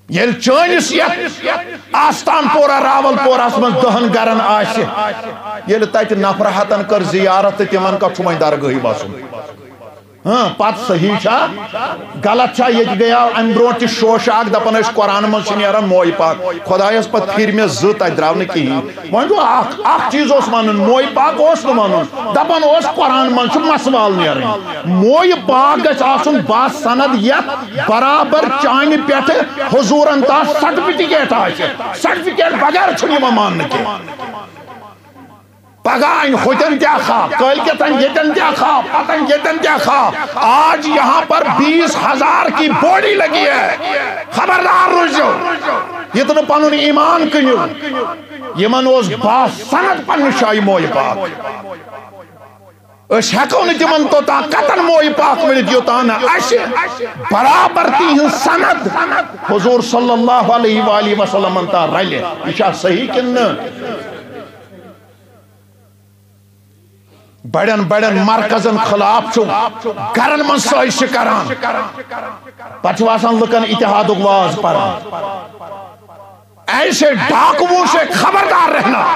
ییٚلہِ چٲنِس یتھ آستان پورہ راول پورہس منٛز دہن گرن آسہِ، ییٚلہِ تتہِ نفرٕ ہتن کٔر زیارت تہٕ تِمن کتھ چھُ وۄنۍ درگاہٕے وسُن؟ ہاں، پتہٕ صحیح چھا؟ غلط چھا؟ ییٚتہِ گٔیاو امہِ برونٛٹھ تہِ شوشہٕ اکھ، دپان ٲسۍ قرآنہٕ منٛز چھِ نیران مویہِ پاک۔ خۄدایس پتہٕ پھِرۍ مےٚ زٕ، تتہِ درٛاو نہٕ کِہیٖنۍ۔ وۄنۍ گوٚو اکھ، اکھ چیٖز اوس ونُن، مویہِ پاک اوس نہٕ ونُن، دپان اوس قرآن منٛز چھُ مسوال نیران۔ مویہِ پاک گژھِ آسُن با سند، یتھ برابر چانہِ پٮ۪ٹھٕ حضورن تام سرٹیفکیٹ آسہِ۔ سرٹیفکیٹ بغیر چھُنہٕ یِوان ماننہٕ کینٛہہ۔ پگاہ انہِ ہوتن تہِ اکھ ہا، کٲلۍ کٮ۪تھ انہِ ییٚتٮ۪ن تہِ اکھ ہا، پتہٕ انہِ ییٚتٮ۪ن تہِ اکھ ہا۔ آج یہاں پر بیس ہزار کی بوڑی لگی ہے۔ خبردار روٗزِو، ییٚتہِ نہٕ پنُن ایمان کٕنِو۔ یِمن اوس با سند پننہِ جایہِ مویہِ پاک۔ أسۍ ہٮ۪کو نہٕ تِمن توٚتام کتن مویہِ پاک ؤنِتھ، یوٚتام نہٕ اسہِ برابر تِہنٛز سند حضور صلی اللہ علیہ وآلہ وسلمن تام رلہِ۔ یہِ چھا صحیح کِنہٕ نہٕ؟ بڑٮ۪ن بڑٮ۪ن مرکزن خلاف چھُ گرن منٛز سٲزشہِ کران، پتہٕ چھُ آسان لُکن اتحادُک واز پران۔ ایسے ڈاکوؤں سے خبردار رہنا۔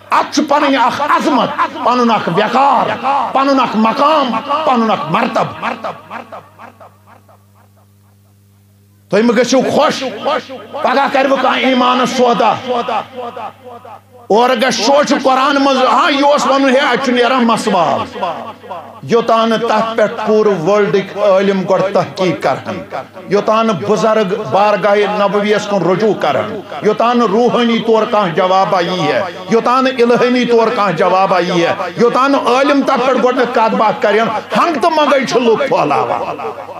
اتھ چھُ پنٕنۍ اکھ عظمت، پنُن اکھ وقار، پنُن اکھ مقام، پنُن اکھ مرتب۔ تُہۍ مہٕ گٔژھِو خۄش، پگاہ کرِ وۄنۍ کانٛہہ ایمانس سودا۔ اورٕ گژھِ سونٛچُن قرآن منٛز، ہاں، یہِ اوس وَنُن، ہے، اَتہِ چھُ نیران مسوال۔ یوٚتام نہٕ تَتھ پٮ۪ٹھ پوٗرٕ ورلڈٕکۍ عٲلِم گۄڈٕ تحقیٖق کرہن، یوٚتام نہٕ بُزرگ بارگاہِ نبویَس کُن رجوع کرہن، یوٚتام نہٕ روحٲنی طور کانٛہہ جوابا یی ہے، یوٚتام نہٕ الہٲنی طور کانٛہہ جوابا یی ہے، یوٚتام نہٕ عٲلِم تَتھ پٮ۪ٹھ گۄڈٕنٮ۪تھ کَتھ باتھ کرن، ہنٛگ تہٕ منٛگے چھِ لُکھ پھٲلاوان۔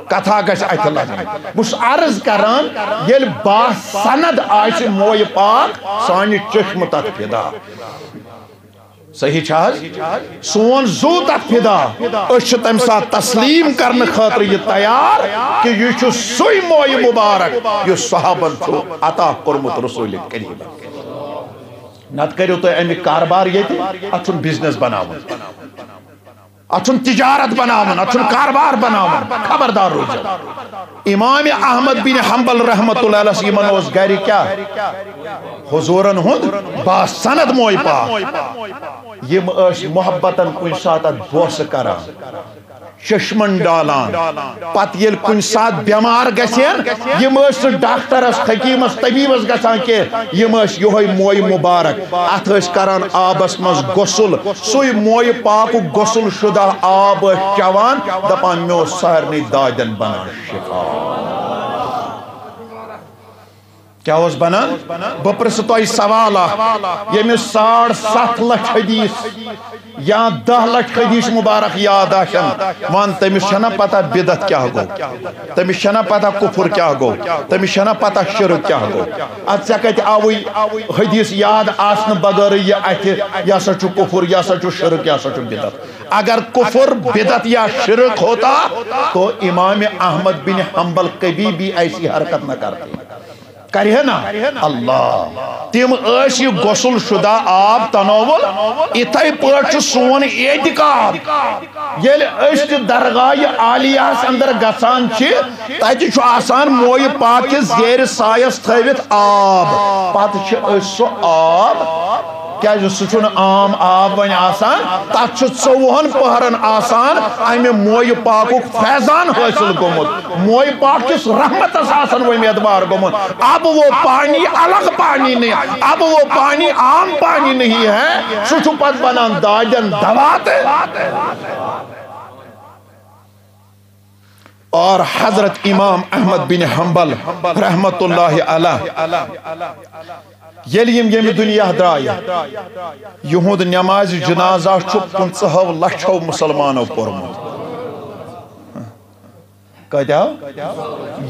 کتھا گژھِ اتھِ لگٕنۍ۔ بہٕ چھُس عرض کران، ییٚلہِ با سند آسہِ مویہِ پاک، سانہِ چشمہٕ تتھ فدا۔ صحیح چھا حظ؟ سون زُو تتھ فدا۔ أسۍ چھِ تمہِ ساتہٕ تسلیم کرنہٕ خٲطرٕ یہِ تیار کہِ یہِ چھُ سُے مویہِ مبارک یُس صحابن چھُ عطا کوٚرمُت رسول کریمس۔ نتہٕ کٔرِو تُہۍ امیُک کاربار ییٚتہِ، اتھ چھُنہٕ بزنس بناوُن۔ اتھ چھُنہٕ تجارت بناوُن، اتھ چھُنہٕ کاربار بناوُن۔ خبردار روٗزِو۔ امام احمد بن حنبل رحمۃ اللہ علیہ یِمن اوس گرِ کیٛاہ؟ حضوٗرن ہُنٛد با سند مویہِ پاک۔ یِم ٲسۍ محبتن کُنہِ ساتہٕ اتھ بوسہٕ کران، چشمن ڈالان۔ پتہٕ ییٚلہِ کُنہِ ساتہٕ بٮ۪مار گژھن، یِم ٲسۍ نہٕ ڈاکٹرس، حکیمس، طبیبس گژھان کینٛہہ، یِم ٲسۍ یِہوٚے مویہِ مبارک۔ اتھ ٲسۍ کران آبس منٛز غسل، سُے مویہِ پاکُک غسل شدہ آب ٲسۍ چٮ۪وان، دپان، مےٚ اوس سارنٕے دادٮ۪ن بنان شفا۔ کیٛاہ اوس بنان؟ بہٕ پرژھٕ تۄہہِ سوال اکھ، ییٚمِس ساڑ ستھ لچھ حدیث یا دہ لچھ حدیث مبارک یاد آسن، ون، تٔمِس چھنا پتہ بدعت کیٛاہ گوٚو؟ تٔمِس چھنا پتہ کفر کیٛاہ گوٚو؟ تٔمِس چھنا پتہ شرک کیٛاہ گوٚو؟ ادٕ ژےٚ کتہِ آوُے حدیث یاد آسنہٕ بغٲرٕے یہِ اتھِ، یہِ ہسا چھُ کفر، یہِ ہسا چھُ شرک، یہِ ہسا چھُ بدعت؟ اگر کفر، بدعت یا شرک ہوتا تو امام احمد بن حنبل کبھی بھی ایسی حرکت نہ کرتے۔ کرِ ہے نا؟ اللہ۔ تِم ٲسۍ یہِ غسل شدہ آب تناول۔ اِتھے پٲٹھۍ چھُ سون اعتقاد۔ ییٚلہِ أسۍ تہِ درگاہ عالیہس اندر گژھان چھِ، تتہِ چھُ آسان مویہِ پاک کِس زیرِ سایس تھٲوِتھ آب۔ پتہٕ چھِ أسۍ سُہ آب، کیازِ سُہ چھُنہٕ عام آب وۄنۍ آسان، تتھ چھُ ژوٚوُہن پہرن آسان امہِ مویہِ پاکُک فیضان حٲصِل گوٚمُت۔ مویہِ پاک کِس رحمتس آسان وۄمیدوار گوٚمُت۔ اب وہ پانی الگ پانی نہیں، اب وہ پانی عام پانی نہیں ہے، سُہ چھُ پتہٕ بنان دادٮ۪ن دوا تہٕ۔ اور حضرت امام احمد بن حنبل رحمت اللہ علیہ، ییٚلہِ یِم ییٚمہِ دُنیا درٛایہِ، یِہُنٛد نمازِ جنازہ چھُ پٕنٛژٕہو لچھو مسلمانو پوٚرمُت۔ کتہِ آو؟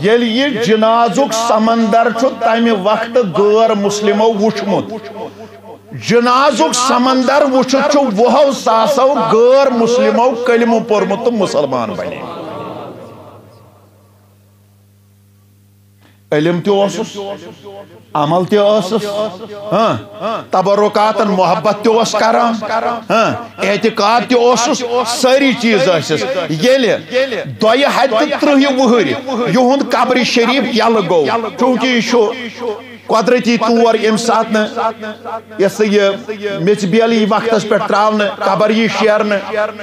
ییٚلہِ یہِ جنازُک سمندر چھُ تمہِ وقتہٕ غٲر مسلمو وُچھمُت، جنازُک سمندر وُچھِتھ چھُ وُہو ساسو غٲر مسلمو کلمہٕ پوٚرمُت تہٕ مسلمان بنے۔ علم تہِ اوسُس، عمل تہِ اوسُس، ہاں، تبرکاتن محبت تہِ اوس کران، ہاں، اعتقاد تہِ اوسُس، سٲری چیٖز ٲسِس۔ ییٚلہِ دۄیہِ ہتہِ تہٕ ترٕٛہہِ وُہٕرۍ یِہُنٛد قبرِ شریف یلہٕ گوٚو، چوٗنٛکہِ یہِ چھُ قۄدرٔتی طور ییٚمہِ ساتہٕ نہٕ یہِ ہسا یہِ میٚژِ بیل یی وقتس پٮ۪ٹھ ترٛاونہٕ، قبر یی شیرنہٕ،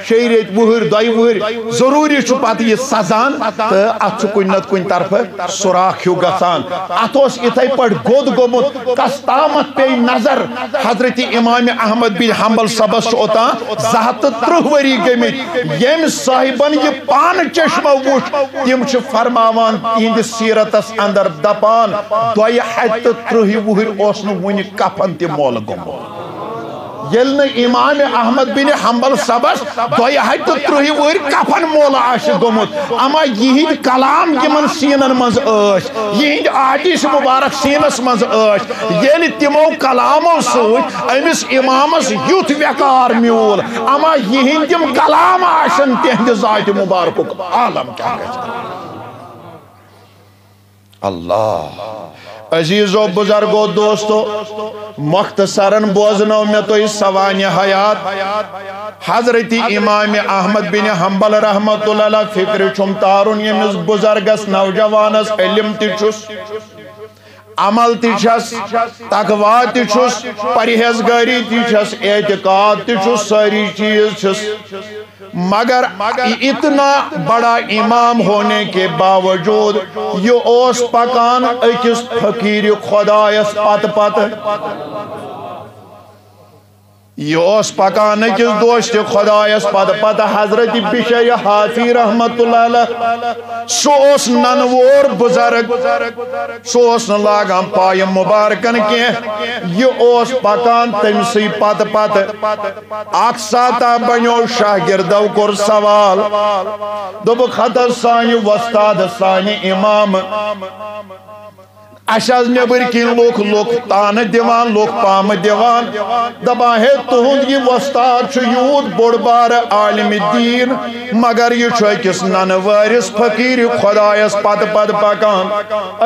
شیٚیہِ ریٚتۍ، وُہٕرۍ، دۄیہِ وُہٕرۍ، ضروٗری چھُ پتہٕ یہِ سزان تہٕ اتھ چھُ کُنہِ نتہٕ کُنہِ طرفہٕ سوراخ ہیوٗ گژھان۔ اتھ اوس یِتھے پٲٹھۍ گوٚد گوٚمُت، کس تامتھ پیٚیہِ نظر۔ حضرت امام احمد بن حنبل صٲبس چھُ اوٚتام زٕ ہتھ تہٕ ترٕٛہ ؤری گٔمٕتۍ، ییٚمۍ صاحبن یہِ پانہٕ چشمو وُچھ، تِم چھِ فرماوان تِہنٛدِ سیرتس اندر دپان، دۄیہِ ہتہِ تہٕ ترٕٛہہِ وُہٕرۍ اوس نہٕ وُنہِ کفن تہِ مولہٕ گوٚمُت۔ ییٚلہِ نہٕ امام احمد بن حنبل صٲبس دۄیہِ ہتہِ تہٕ ترٕٛہہِ وُہٕرۍ کفن مولہٕ آسہِ گوٚمُت، اما یِہنٛدۍ کلام یِمن سیٖنن منٛز ٲسۍ، یِہنٛدۍ احادیث مبارک سیٖنس منٛز ٲسۍ، ییٚلہِ تِمو کلامو سۭتۍ أمِس امامس یُتھ وقار میوٗل، اما یِہنٛدۍ تِم کلام آسن، تِہنٛدِ ذاتِ مبارکُک عالم کیٛاہ گژھِ؟ اللہ۔ عزیزو، بزرگو، دوستو، مختصراً بوزنو مےٚ تۄہہِ سوانح حیات حضرت امام احمد بن حنبل رحمت اللہ علیہ۔ فکرِ چھُم تارُن ییٚمِس بزرگس، نوجوانس، علم تہِ چھُس، عمل تہِ چھس، تقوی تہِ چھُس، پرہیزگاری تہِ چھس، اعتقاد تہِ چھُس، سٲری چیٖز چھِس۔ مگر اتنا بڑا امام ہونے کے باوجود یہ اوس پکان اکس فقیر خدایس پتہ پتہ۔ یہِ اوس پکان أکِس دوستِ خۄدایس پتہٕ پتہٕ، حضرت بشیر حافی رحمت اللہ علیہ۔ سُہ اوس ننہٕ وور بُزرگ، سُہ اوس نہٕ لاگان پایہِ مُبارکن کینٛہہ۔ یہِ اوس پکان تٔمۍ سٕے پتہٕ پتہٕ۔ اکھ ساتہ بنیو شاگردو کوٚر سوال، دوٚپُکھ، ہتس سانہِ وۄستاد، سانہِ امام، اسہِ حظ نیبر کِنۍ لُکھ، لُکھ تانہٕ دِوان، لُکھ پامہٕ دِوان، دپان، ہے، تُہُنٛد یہِ وۄستاد چھُ یوٗت بوٚڑ بارٕ عالمِ دیٖن، مگر یہِ چھُ أکِس ننہٕ وٲرِس فقیٖرِ خۄدایس پتہٕ پتہٕ پکان،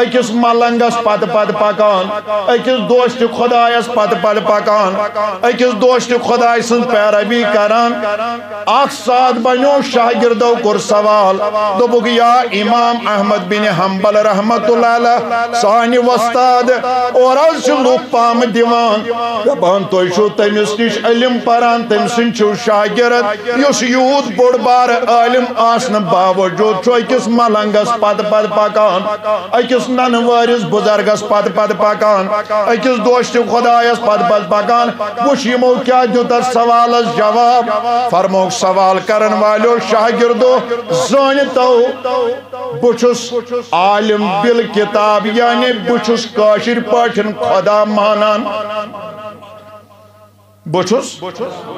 أکِس ملنگس پتہٕ پتہٕ پکان، أکِس دوستِ خۄدایس پتہٕ پتہٕ پکان، أکِس دوستِ خۄدایہِ سٕنٛز پیروی کران۔ اکھ ساتھ بنیو شاگردو کوٚر سوال، دوٚپُکھ، یا امام احمد بن حنبل رحمت اللہ علیہ، سانہِ وۄستاد، اورٕ حظ چھِ لُکھ پامہٕ دِوان، دپان، تُہۍ چھِو تٔمِس نِش علم پران، تٔمۍ سٕنٛدۍ چھِو شاگرد، یُس یوٗت بوٚڑ بارٕ عالم آسنہٕ باوجود چھُ أکِس ملنگس پتہٕ پتہٕ پکان، أکِس ننہٕ وٲرِس بُزرگس پتہٕ پتہٕ پکان، أکِس دوستِ خۄدایس پتہٕ پتہٕ پکان۔ وٕچھ، یِمو کیٛاہ دیُت اَتھ سوالس جواب۔ فرمووُکھ، سوال کرن والیو شاگردو، زٲنۍ تو، بہٕ چھُس عالم بالکتاب، یعنی بہٕ چھُس کٲشِر پٲٹھۍ خۄدا مانان۔ بہٕ چھُس،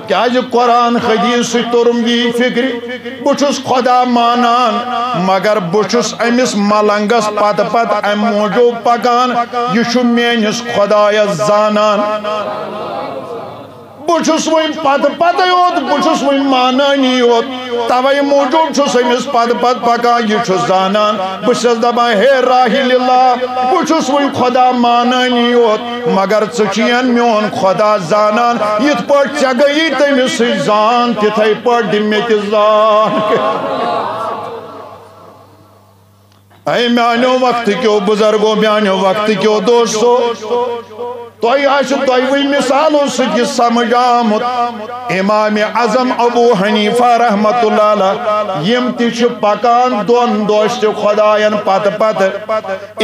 کیازِ قرآن حدیث سۭتۍ توٚرُم یی فکرِ۔ بہٕ چھُس خۄدا مانان، مگر بہٕ چھُس أمِس ملنگس پتہٕ پتہٕ امہِ موٗجوٗب پکان، یہِ چھُ میٲنِس خۄدایس زانان۔ بہٕ چھُس وۄنۍ پتہٕ پتے یوت، بہٕ چھُس وۄنۍ مانٲنی یوت، توے موٗجوٗب چھُس أمِس پتہٕ پتہٕ پکان، یہِ چھُ زانان۔ بہٕ چھَس دپان، ہے راہی للہ، بہٕ چھُس وۄنۍ خۄدا مانٲنی یوت، مگر ژٕ چھُین میون خۄدا زانان، یِتھ پٲٹھۍ ژےٚ گٔیی تٔمِس سۭتۍ زان، تِتھے پٲٹھۍ دِ مےٚ تہِ زان۔ اے میانیو وقت کیو بزرگو، میانیو وقت کیو دوستو، تۄہہِ آسہِ دۄیوٕے مثالو سۭتۍ یہِ سمجھ آمُت۔ امام اعظم ابو حنیفہ رحمت اللہ علیہ، یِم تہِ چھِ پکان دۄن دوستِ خۄداین پتہٕ پتہٕ۔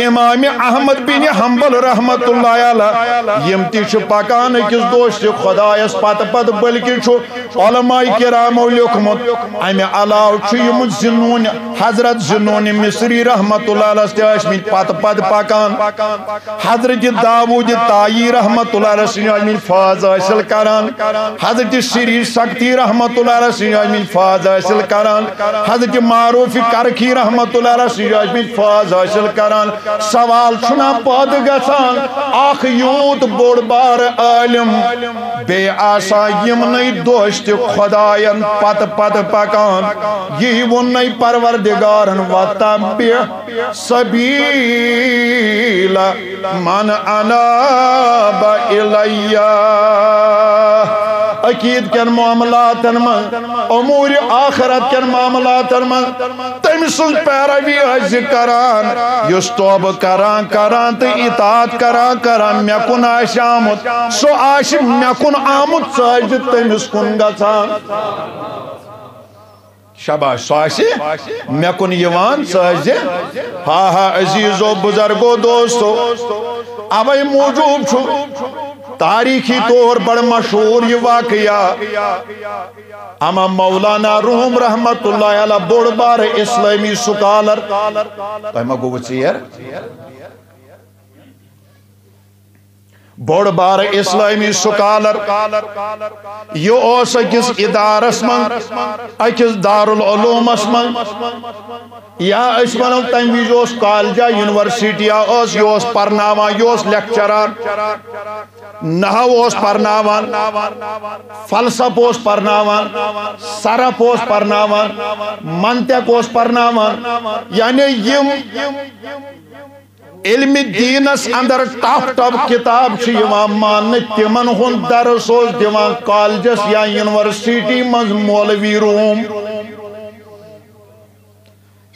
امام احمد بن حنبل رحمت اللہ علیہ، یِم تہِ چھِ پکان أکِس دوستِ خۄدایس پتہٕ پتہٕ، بلکہِ چھُ علماء کرامو لیوٚکھمُت۔ امہِ علاوٕ چھُ یِم ذی نون، حضرت ذی نون مصری رحمت اللہ علیہ تہِ ٲسۍ مٕتۍ پتہٕ پتہٕ پکان۔ حضرت داوود طائی رحمت اللہ علیہ سٕنٛدۍ ٲسۍ مٕتۍ فیض حٲصِل کران۔ حضرت شری سختی رحمت اللہ علیہ سٕنٛدۍ ٲسۍ مٕتۍ فیض حٲصِل کران۔ حضرت معروف کرخی رحمت اللہ علیہ سٕنٛدۍ ٲسۍ مٕتۍ فیض حٲصِل کران۔ سوال چھُنہ پٲدٕ گژھان، اکھ یوٗت بوٚڑ بارٕ عٲلِم، بیٚیہِ آسان یِمنٕے دوستِ خۄداین پتہٕ پتہٕ پکان۔ یی ووٚننَے پروردگارن، وَتَبِعْ سَبِيلَ مَنْ أَنَابَ إِلَيَّ۔ عقیٖد کٮ۪ن معاملاتن منٛز، امور آخرت کٮ۪ن معاملاتن منٛز، تٔمۍ سٕنٛز پیروی ٲسۍ زِ کران، یُس توبہٕ کران کران تہٕ اطاعت کران کران مےٚ کُن آسہِ آمُت، سُہ آسہِ مےٚ کُن آمُت، ژٕ ٲسۍ زِ تٔمِس کُن گژھان۔ شاباش، سُہ آسہِ مےٚ کُن یِوان، ژٕ ٲسۍ زِ۔ ہا ہا، عزیزو، بزرگو، دوستو، اوے موٗجوٗب چھُ تاریخی طور بڑٕ مشہوٗر یہِ واقعہ۔ اما مولانا روم رحمت اللہ علیہ، بوٚڑ بارٕ اسلٲمی سکالر۔ تۄہہِ ما گوٚوٕ ژیر؟ بوٚڑ بارٕ اسلٲمی سکالر۔ یہِ اوس أکِس ادارس منٛز، أکِس دارالعلومس منٛز، یا أسۍ ونو تمہِ وِزِ اوس کالجہ، یونیورسٹی ٲس، یہِ اوس پرناوان، یہِ اوس لیکچرر۔ نحو اوس پرناوان، فلسفہٕ اوس پرناوان، صرف اوس پرناوان، منطق اوس پرناوان۔ یعنی یِم علمِ دیٖنس اندر ٹپ ٹپ کتاب چھِ یِوان ماننہٕ، تِمن ہُنٛد درس اوس دِوان کالجس یا یونیورسٹی منٛز مولوی روم۔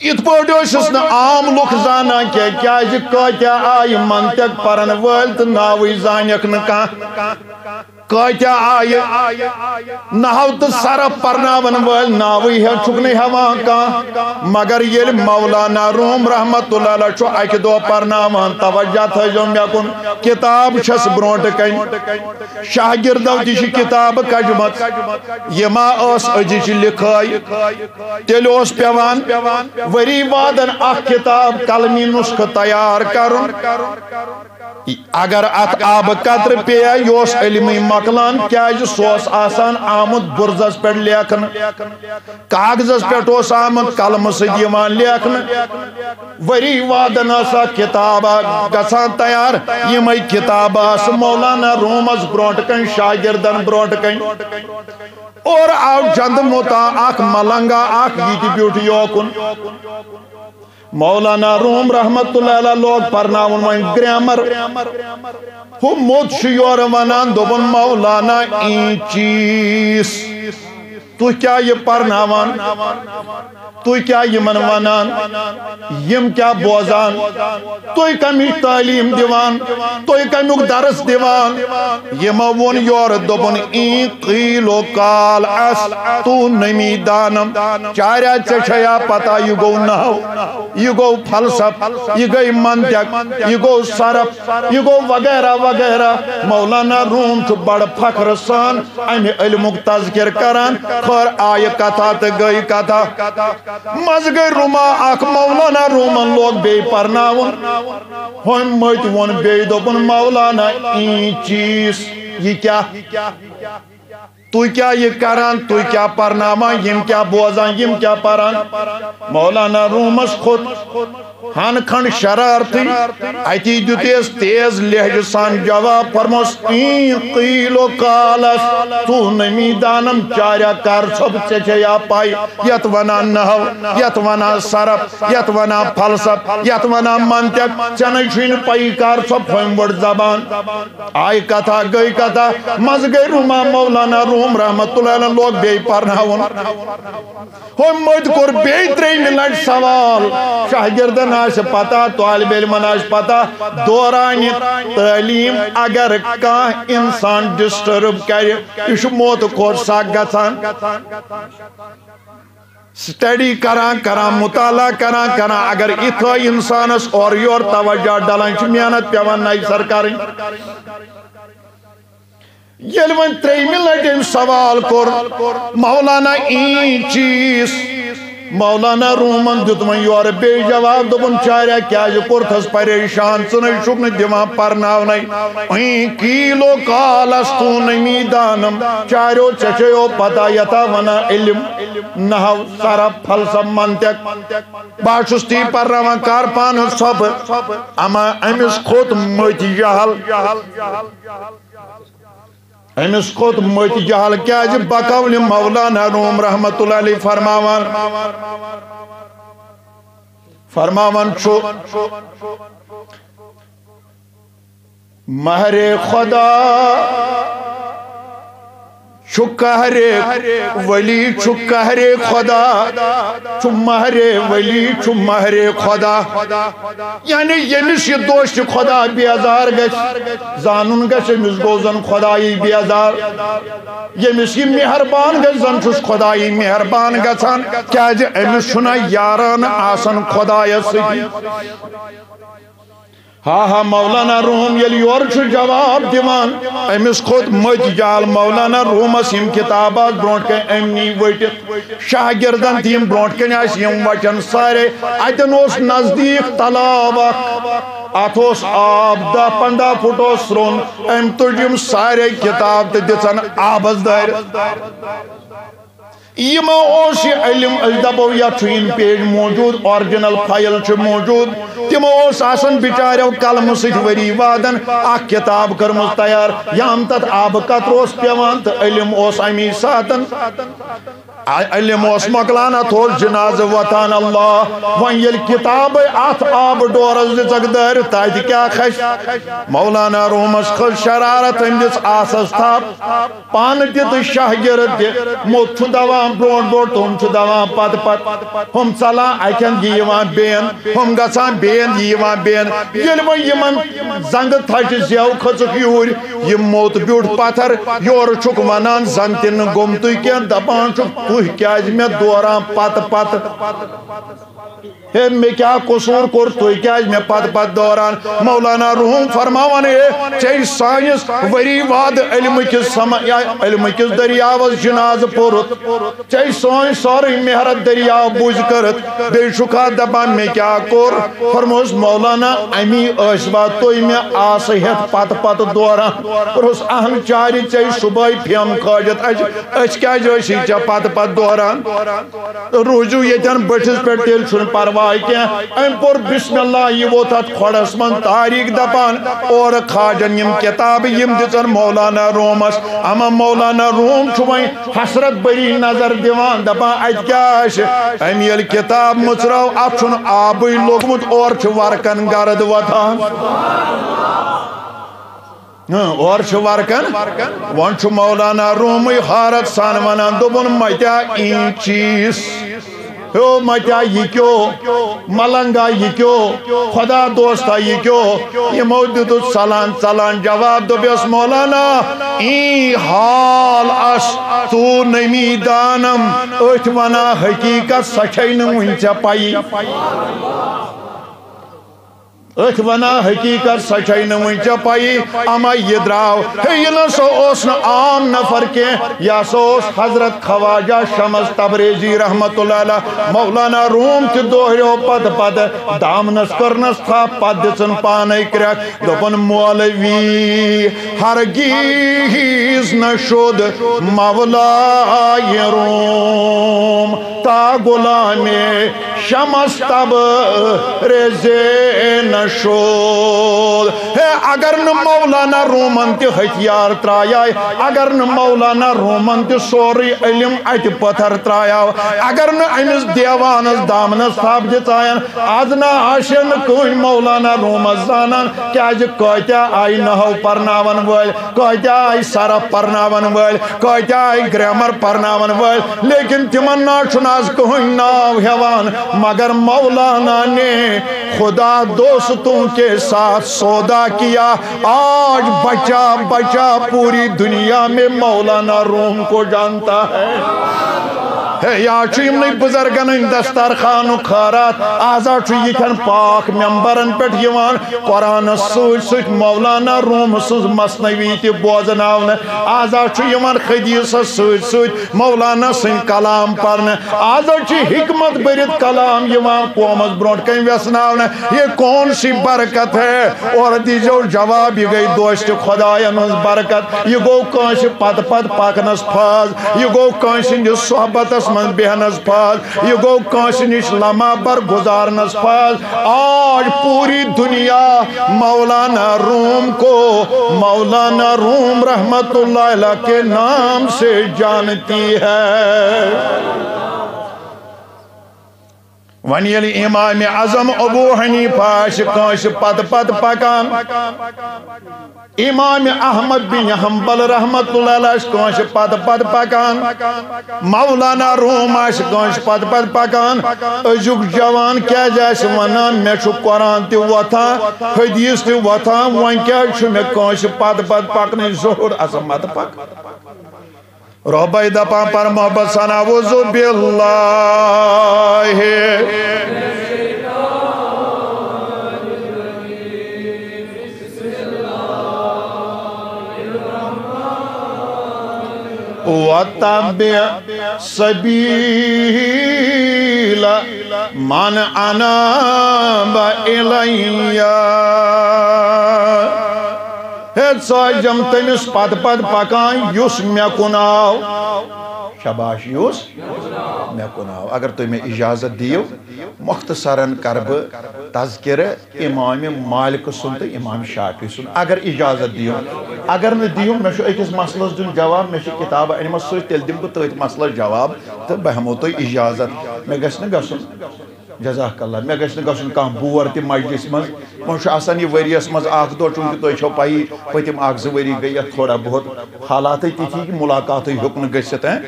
یِتھ پٲٹھۍ ٲسِس نہٕ عام لُکھ زانان کینٛہہ، کیازِ کٲتیٛاہ آیہِ منطق پرن وٲلۍ تہٕ ناوٕے زانیکھ نہٕ کانٛہہ۔ کٲتیٛاہ آیہِ نحو تہٕ صرف پرناون وٲلۍ ناوٕے ہیٚو چھُکھ نہٕ ہٮ۪وان کانٛہہ۔ مگر ییٚلہِ مولانا روم رحمت اللہ علیہ چھُ اکہِ دۄہ پرناوان، توجہ تھٲیزیو مےٚ کُن، کتاب چھس برونٛٹھ کنہِ، شاگردو تہِ چھِ کتاب کجمژ، یہِ ما ٲس أزِچ لِکھٲے؟ تیٚلہِ اوس پٮ۪وان ؤری وادن اکھ کتاب قلمی نسخہٕ تیار کرُن۔ اگر اتھ آبہٕ قطرٕ پیٚیہِ، یہِ اوس علمٕے مۄکلان، کیازِ سُہ اوس آسان آمُت بُرزس پٮ۪ٹھ لیکھنہٕ، کاغذس پٮ۪ٹھ اوس آمُت قلمہٕ سۭتۍ یِوان لیکھنہٕ۔ ؤری وادن ٲس اکھ کتاب اکھ گژھان تیار۔ یِمے کتابہٕ آسہٕ مولانا رومس برونٛٹھ کنہِ، شاگردن برونٛٹھ کنہِ۔ اورٕ آو جند مُتا اکھ ملنگا اکھ، یہِ تہِ بیوٗٹھ یوکُن۔ مولانا روم رحمت اللہ علیہ لوگ پرناوُن وۄنۍ گرامر۔ ہُہ موٚت چھُ یورٕ ونان، دوٚپُن، "مولانا، اینچیس، تُہۍ کیٛاہ یہِ پرناوان؟ تُہۍ کیٛاہ یِمن ونان؟ یِم کیٛاہ بوزان؟ تُہۍ کمِچ تعلیٖم دِوان؟ تُہۍ کمیُک درس دِوان؟" یِمو ووٚن یورٕ، دوٚپُن، "این قیل و قال است تو نمی دانم۔" چاریا، ژےٚ چھیا پتہ، یہِ گوٚو نحو، یہِ گوٚو فلسف، یہِ گٔے منطق، یہِ گوٚو صرف، یہِ گوٚو وغیرہ وغیرہ۔ مولانا روم چھُ بڑٕ فخر سان امہِ علمُک تذکر کران۔ خٲر، آیہِ کتھا تہٕ گٔے کتھا۔ منٛزٕ گٔے رُما اکھ، مولانا رومن لوگ بیٚیہِ پرناوُن۔ ہُمۍ مٔتۍ ووٚن بیٚیہِ، دوٚپُن، "مولانا، اینچیس، یہِ کیٛاہ؟ تُہۍ کیٛاہ یہِ کران؟ تُہۍ کیٛاہ پرناوان؟ یِم کیٛاہ بوزان؟ یِم کیٛاہ پران؟" مولانا رومس کھوٚت ہن کھنڈ شرارتٕے۔ اتی دیُت یس تیز لہجہٕ سان جواب، فرموس، "این قیل و قال است تو نمی دانم۔" چاریا کار صٲب، ژےٚ چھے یا پاے، یتھ ونان نحو، یتھ ونان صرف، یتھ ونان فلسف، یتھ ونان منطق، ژےٚ نے چھُے نہٕ پَیی کار صٲب، ہُمۍ وٕڑ زبان۔ آیہِ کتھا، گٔے کتھا، منٛزٕ گٔے رُما۔ مولانا روم رحمت اللہ علیہ لوگ بیٚیہِ پرناوُن۔ ہُمۍ مٔتۍ کوٚر بیٚیہِ ترٛیٚیِمہِ لٹہِ سوال۔ شاگردن آسہِ پتہ، طالب علمن آسہِ پتہ، دورانِ تعلیٖم اگر کانٛہہ انسان ڈسٹرب کرِ، یہِ چھُ موتہٕ کھۄتہٕ سکھ گژھان۔ سٹڈی کران کران، مطالعہ کران کران، اگر یِتھٲے انسانس اورٕ یورٕ توجہ ڈلان چھِ، محنت پٮ۪وان نَیہِ سر کرٕنۍ۔ ییٚلہِ وۄنۍ ترٛیٚیِمہِ لٹہِ أمۍ سوال کوٚر، "مولانا، اینچیس؟" مولانا رومن دیُت وۄنۍ یورٕ بیٚیہِ جواب، دوٚپُن، "چاریا، کیٛازِ کوٚرتھس پریشان؟ ژٕ نے چھُکھ نہٕ دِوان پرناونَے۔ این قیل و قال است تو نمی دانم۔" چاریو، ژےٚ چھےو پتہ یتھا ونان علم، نحو، صرف، فلسف، منطق۔ بہٕ ہا چھُس تی پرناوان، کر پانہٕ ژھۄپہٕ۔ اما أمِس کھوٚت مٔتۍ جہل۔ أمِس کھوٚت مٔتۍ جہل، کیازِ بقول مولانا روم رحمت اللہ علیہ فرماوان، فرماوان چھُ، مہر خدا چھُ قہر ولی، چھُ قہر خدا، چھُ مہر ولی، چھُ مہر خدا۔ یعنی ییٚمِس یہِ دوست خدا بیزار گژھِ، زانُن گژھِ، أمِس گوٚو زن خدایی بیزار۔ ییٚمِس یہِ مہربان گژھِ، زن چھُس خدایی مہربان گژھان، کیازِ أمِس چھُنہ یارانہٕ آسان خدایس سۭتی۔ ہا ہا، مولانا روم ییٚلہِ یورٕ چھُ جواب دِوان، أمِس کھوٚت مٔتۍ جال۔ مولانا رومس یِم کِتاب آسہٕ برونٛٹھ کنہِ أمۍ نی ؤٹِتھ، شاگردن تہِ یِم برونٛٹھ کنہِ آسہٕ یِم وچھان سارے۔ اتٮ۪ن اوس نزدیٖک تلاو اکھ، اتھ اوس آب، دَہ پنٛداہ فُٹ اوس سرٛوٚن۔ أمۍ تُج یِم سارے کِتاب تہٕ دِژن آبس دٲرِتھ۔ یہِ ما اوس یہِ علم؟ أسۍ دپو یتھ چھُ یِم پیج موجود، original file چھُ موجود۔ تِمو اوس آسان بِچاریو قلمہٕ سۭتۍ ؤری وادن اکھ کِتاب کٔرمٕژ تیار، یام تتھ آبہٕ قطرٕ اوس پٮ۪وان تہٕ علم اوس امی ساتن۔ علم اوس مۄکلان، اتھ اوس جنازٕ وۄتھان۔ اللہ، وۄنۍ ییٚلہِ کتابے اتھ آبہٕ ڈورس دِژکھ دٲرِتھ، تتہِ کیٛاہ کھسہِ؟ مولانا رومس کھٔژ شرارت، أمۍ دِژ آسس تھپھ۔ پانہٕ تہِ تہٕ شاہگرد تہِ، موٚت چھُ دوان برونٛٹھ برونٛٹھ، ہُم چھِ دوان پتہٕ پتہٕ۔ ہُم ژلان اکہِ اندٕ، یہِ یِوان بیٚیہِ اندٕ، ہُم گژھان بیٚیہِ اندٕ، یہِ یِوان بیٚیہِ اندٕ۔ ییٚلہِ وۄنۍ یِمن زنٛگہٕ تھچہِ زٮ۪و کھٔژٕکھ یوٗرۍ، یہِ موٚت بیوٗٹھ پتھر، یورٕ چھُکھ ونان زن تہِ نہٕ گوٚمتُے کینٛہہ، دپان چھُکھ، تُہۍ کیٛازِ مےٚ دوران پتہٕ پتہٕ؟ ہے، مےٚ کیٛاہ قصوٗر کوٚر، تُہۍ کیٛازِ مےٚ پتہٕ پتہٕ دوران؟ مولانا روم فرماوان، ہے، ژےٚ سٲنِس ؤری وادٕ علمہٕ کِس سما-، یا علمہٕ کِس دٔریاوس جنازٕ پوٚرُتھ، ژےٚ سٲنۍ سٲرٕے محرت دٔریاو بُزۍ کٔرٕتھ، بیٚیہِ چھُکھا دپان مےٚ کیٛاہ کوٚر؟ فرموس، مولانا، امی ٲسوا تُہۍ مےٚ آسہٕ ہٮ۪تھ پتہٕ پتہٕ دوران؟ فرموس، اہن چارِ، ژےٚ صبحٲے پھیم کھٲجِتھ اَسہِ، أسۍ کیٛازِ ٲسی ژےٚ پتہٕ پتہٕ دوران؟ روٗزِو ییٚتٮ۪ن بٔٹھِس پٮ۪ٹھ، تیٚلہِ چھُنہٕ پرواے کینٛہہ۔ أمۍ پوٚر بسم اللہ، یہِ ووٚتھ اَتھ کھۄڈَس منٛز تاریٖخ دَپان، اورٕ کھاجَن یِم کِتابہٕ، یِم دِژَن مولانا رومَس۔ اما مولانا روم چھُ وۄنۍ حسرت بٔری نظر دِوان، دَپان، اَتہِ کیٛاہ آسہِ؟ أمۍ ییٚلہِ کِتاب مٕژرٲو، اَتھ چھُنہٕ آبٕے لوٚگمُت، اورٕ چھُ ورقن گرد وۄتھان۔ ہاں، اورٕ چھُ ورقن۔ وۄنۍ چھُ مولانا رومٕے حارت سان ونان، دوٚپُن، متیا این چیز؟ ہیو متیا یہِ کیو؟ ملنگا یہِ کیو؟ خدا دوستا یہِ کیو؟ یِمو دیُتُس ژلان ژلان جواب، دوٚپیس، مولانا، این حال اس تو نمی دانم، أتھۍ ونان حقیقت، سۄ چھے نہٕ وُنہِ ژےٚ پَیی۔ أتھۍ ونان حقیقت، سۄ چھے نہٕ وُنہِ ژےٚ پَیی۔ اما یہِ درٛاو، ہے، یہِ نہ سا اوس نہٕ عام نفر کینٛہہ، یہِ ہسا اوس حضرت خواجہ شمس تبریزی رحمت اللہ علیہ۔ مولانا روم تہِ دوہریو پتہٕ پتہٕ، دامنس کٔرنس تھپھ، پتہٕ دِژٕن پانے کرٛٮ۪کھ، دوٚپُن، مولوی ہرگیز نہ شد مولای روم تا غلام شمس تبریزے نہ شد۔ ہے، اگر نہٕ مولانا رومن تہِ ہتھیار ترٛایے، اگر نہٕ مولانا رومن تہِ سورُے علم اتہِ پتھر ترٛایو، اگر نہٕ أمِس دیوانس دامنس تھپھ دِژاین، از نہ آسہِ نہٕ کٕہٕنۍ مولانا رومس زانان، کیازِ کٲتیاہ آیہِ نحو پرناون وٲلۍ، کٲتیٛاہ آیہِ صرف پرناون وٲلۍ، کٲتیٛاہ آیہِ گرامر پرناون وٲلۍ، لیکن تِمن نہ چھُنہٕ از کٕہٕنۍ ناو ہٮ۪وان۔ مگر مولانا نے خدا دوستوں کے ساتھ سودا کیا، آج بچا بچا پوری دنیا میں مولانا روم کو جانتا ہے۔ ہے، یا چھُ یِمنٕے بُزرگن ہٕنٛدۍ دسترخوانُک خٲرات، آز ہا چھُ یِتھٮ۪ن پاک ممبرن پٮ۪ٹھ یِوان قرآنس سۭتۍ سۭتۍ مولانا روم سٕنٛز مثنوی تہِ بوزناونہٕ۔ آز ہا چھُ یِوان حدیثس سۭتۍ سۭتۍ مولانا سٕنٛدۍ کلام پرنہٕ۔ آز ہا چھِ حکمت بٔرِتھ کلام یِوان قومس برونٛٹھ کنہِ ویژھناونہٕ۔ یہ کون سی برکت ہے؟ اورٕ دیٖزیو جواب، یہِ گٔے دوستِ خداین ہٕنٛز برکت۔ یہِ گوٚو کٲنٛسہِ پتہٕ پتہٕ پکنس فٲض۔ یہِ گوٚو کٲنٛسہِ ہٕنٛدِس صحبتس منٛز بیہنس فٲض۔ یہ گوٚو کٲنٛسہِ نِش لمحہ بھر گزارنس پاس۔ آج پوری دنیا مولانا روم کو مولانا روم رحمت اللہ علیہ کے نام سے جانتی ہے۔ وۄنۍ ییٚلہِ امام اعظم ابو حنیفہ آسہِ کٲنٛسہِ پتہٕ پتہٕ پکان، امام احمد بن حنبل رحمت اللہ علیہ آسہِ کٲنٛسہِ پتہٕ پتہٕ پکان، مولانا روم آسہِ کٲنٛسہِ پتہٕ پتہٕ پکان، أزیُک جوان کیازِ آسہِ ونان، مےٚ چھُ قرآن تہِ وۄتھان، حدیث تہِ وۄتھان، وۄنۍ کیازِ چھُ مےٚ کٲنٛسہِ پتہٕ پتہٕ پکنٕچ ضروٗرت؟ اصل مت پک۔ رۄبے دپان پر محبت سان، اعوذ باللہ۔ وَاتَّبِعْ سَبِيلَ مَنْ أَنَابَ إِلَيَّ۔ ہے، ژٕ ٲسۍزٮ۪م تٔمِس پتہٕ پتہٕ پکان، یُس مےٚ کُن آو۔ شاباش یوس مےٚ کُن آو۔ اگر تُہۍ مےٚ اجازت دِیِو، مختصراً کرٕ بہٕ تذکرٕ امام مالک سُنٛد تہٕ امام شافعی سُنٛد، اگر اجازت دِیِو۔ اگر نہٕ دِیِو، مےٚ چھُ أکِس مسلس دیُن جواب، مےٚ چھِ کِتابہٕ أنمٕژ سۭتۍ، تیٚلہِ دِمہٕ بہٕ تٔتھۍ مسلس جواب تہٕ بہٕ ہٮ۪مو تۄہہِ اجازت۔ مےٚ گژھِ نہٕ گژھُن، جزاک اللہ، مےٚ گژھِ نہٕ گژھُن کانٛہہ بور تہِ مجلس منٛز۔ وۄنۍ چھُ آسان یہِ ؤریَس منٛز اکھ دۄہ، چوٗنٛکہِ تۄہہِ چھو پَیی، پٔتِم اکھ زٕ ؤری گٔے یَتھ تھوڑا بہت حالاتٕے تِتھی کہِ مُلاقاتٕے ہیوٚک نہٕ گٔژھِتھ، ہیں؟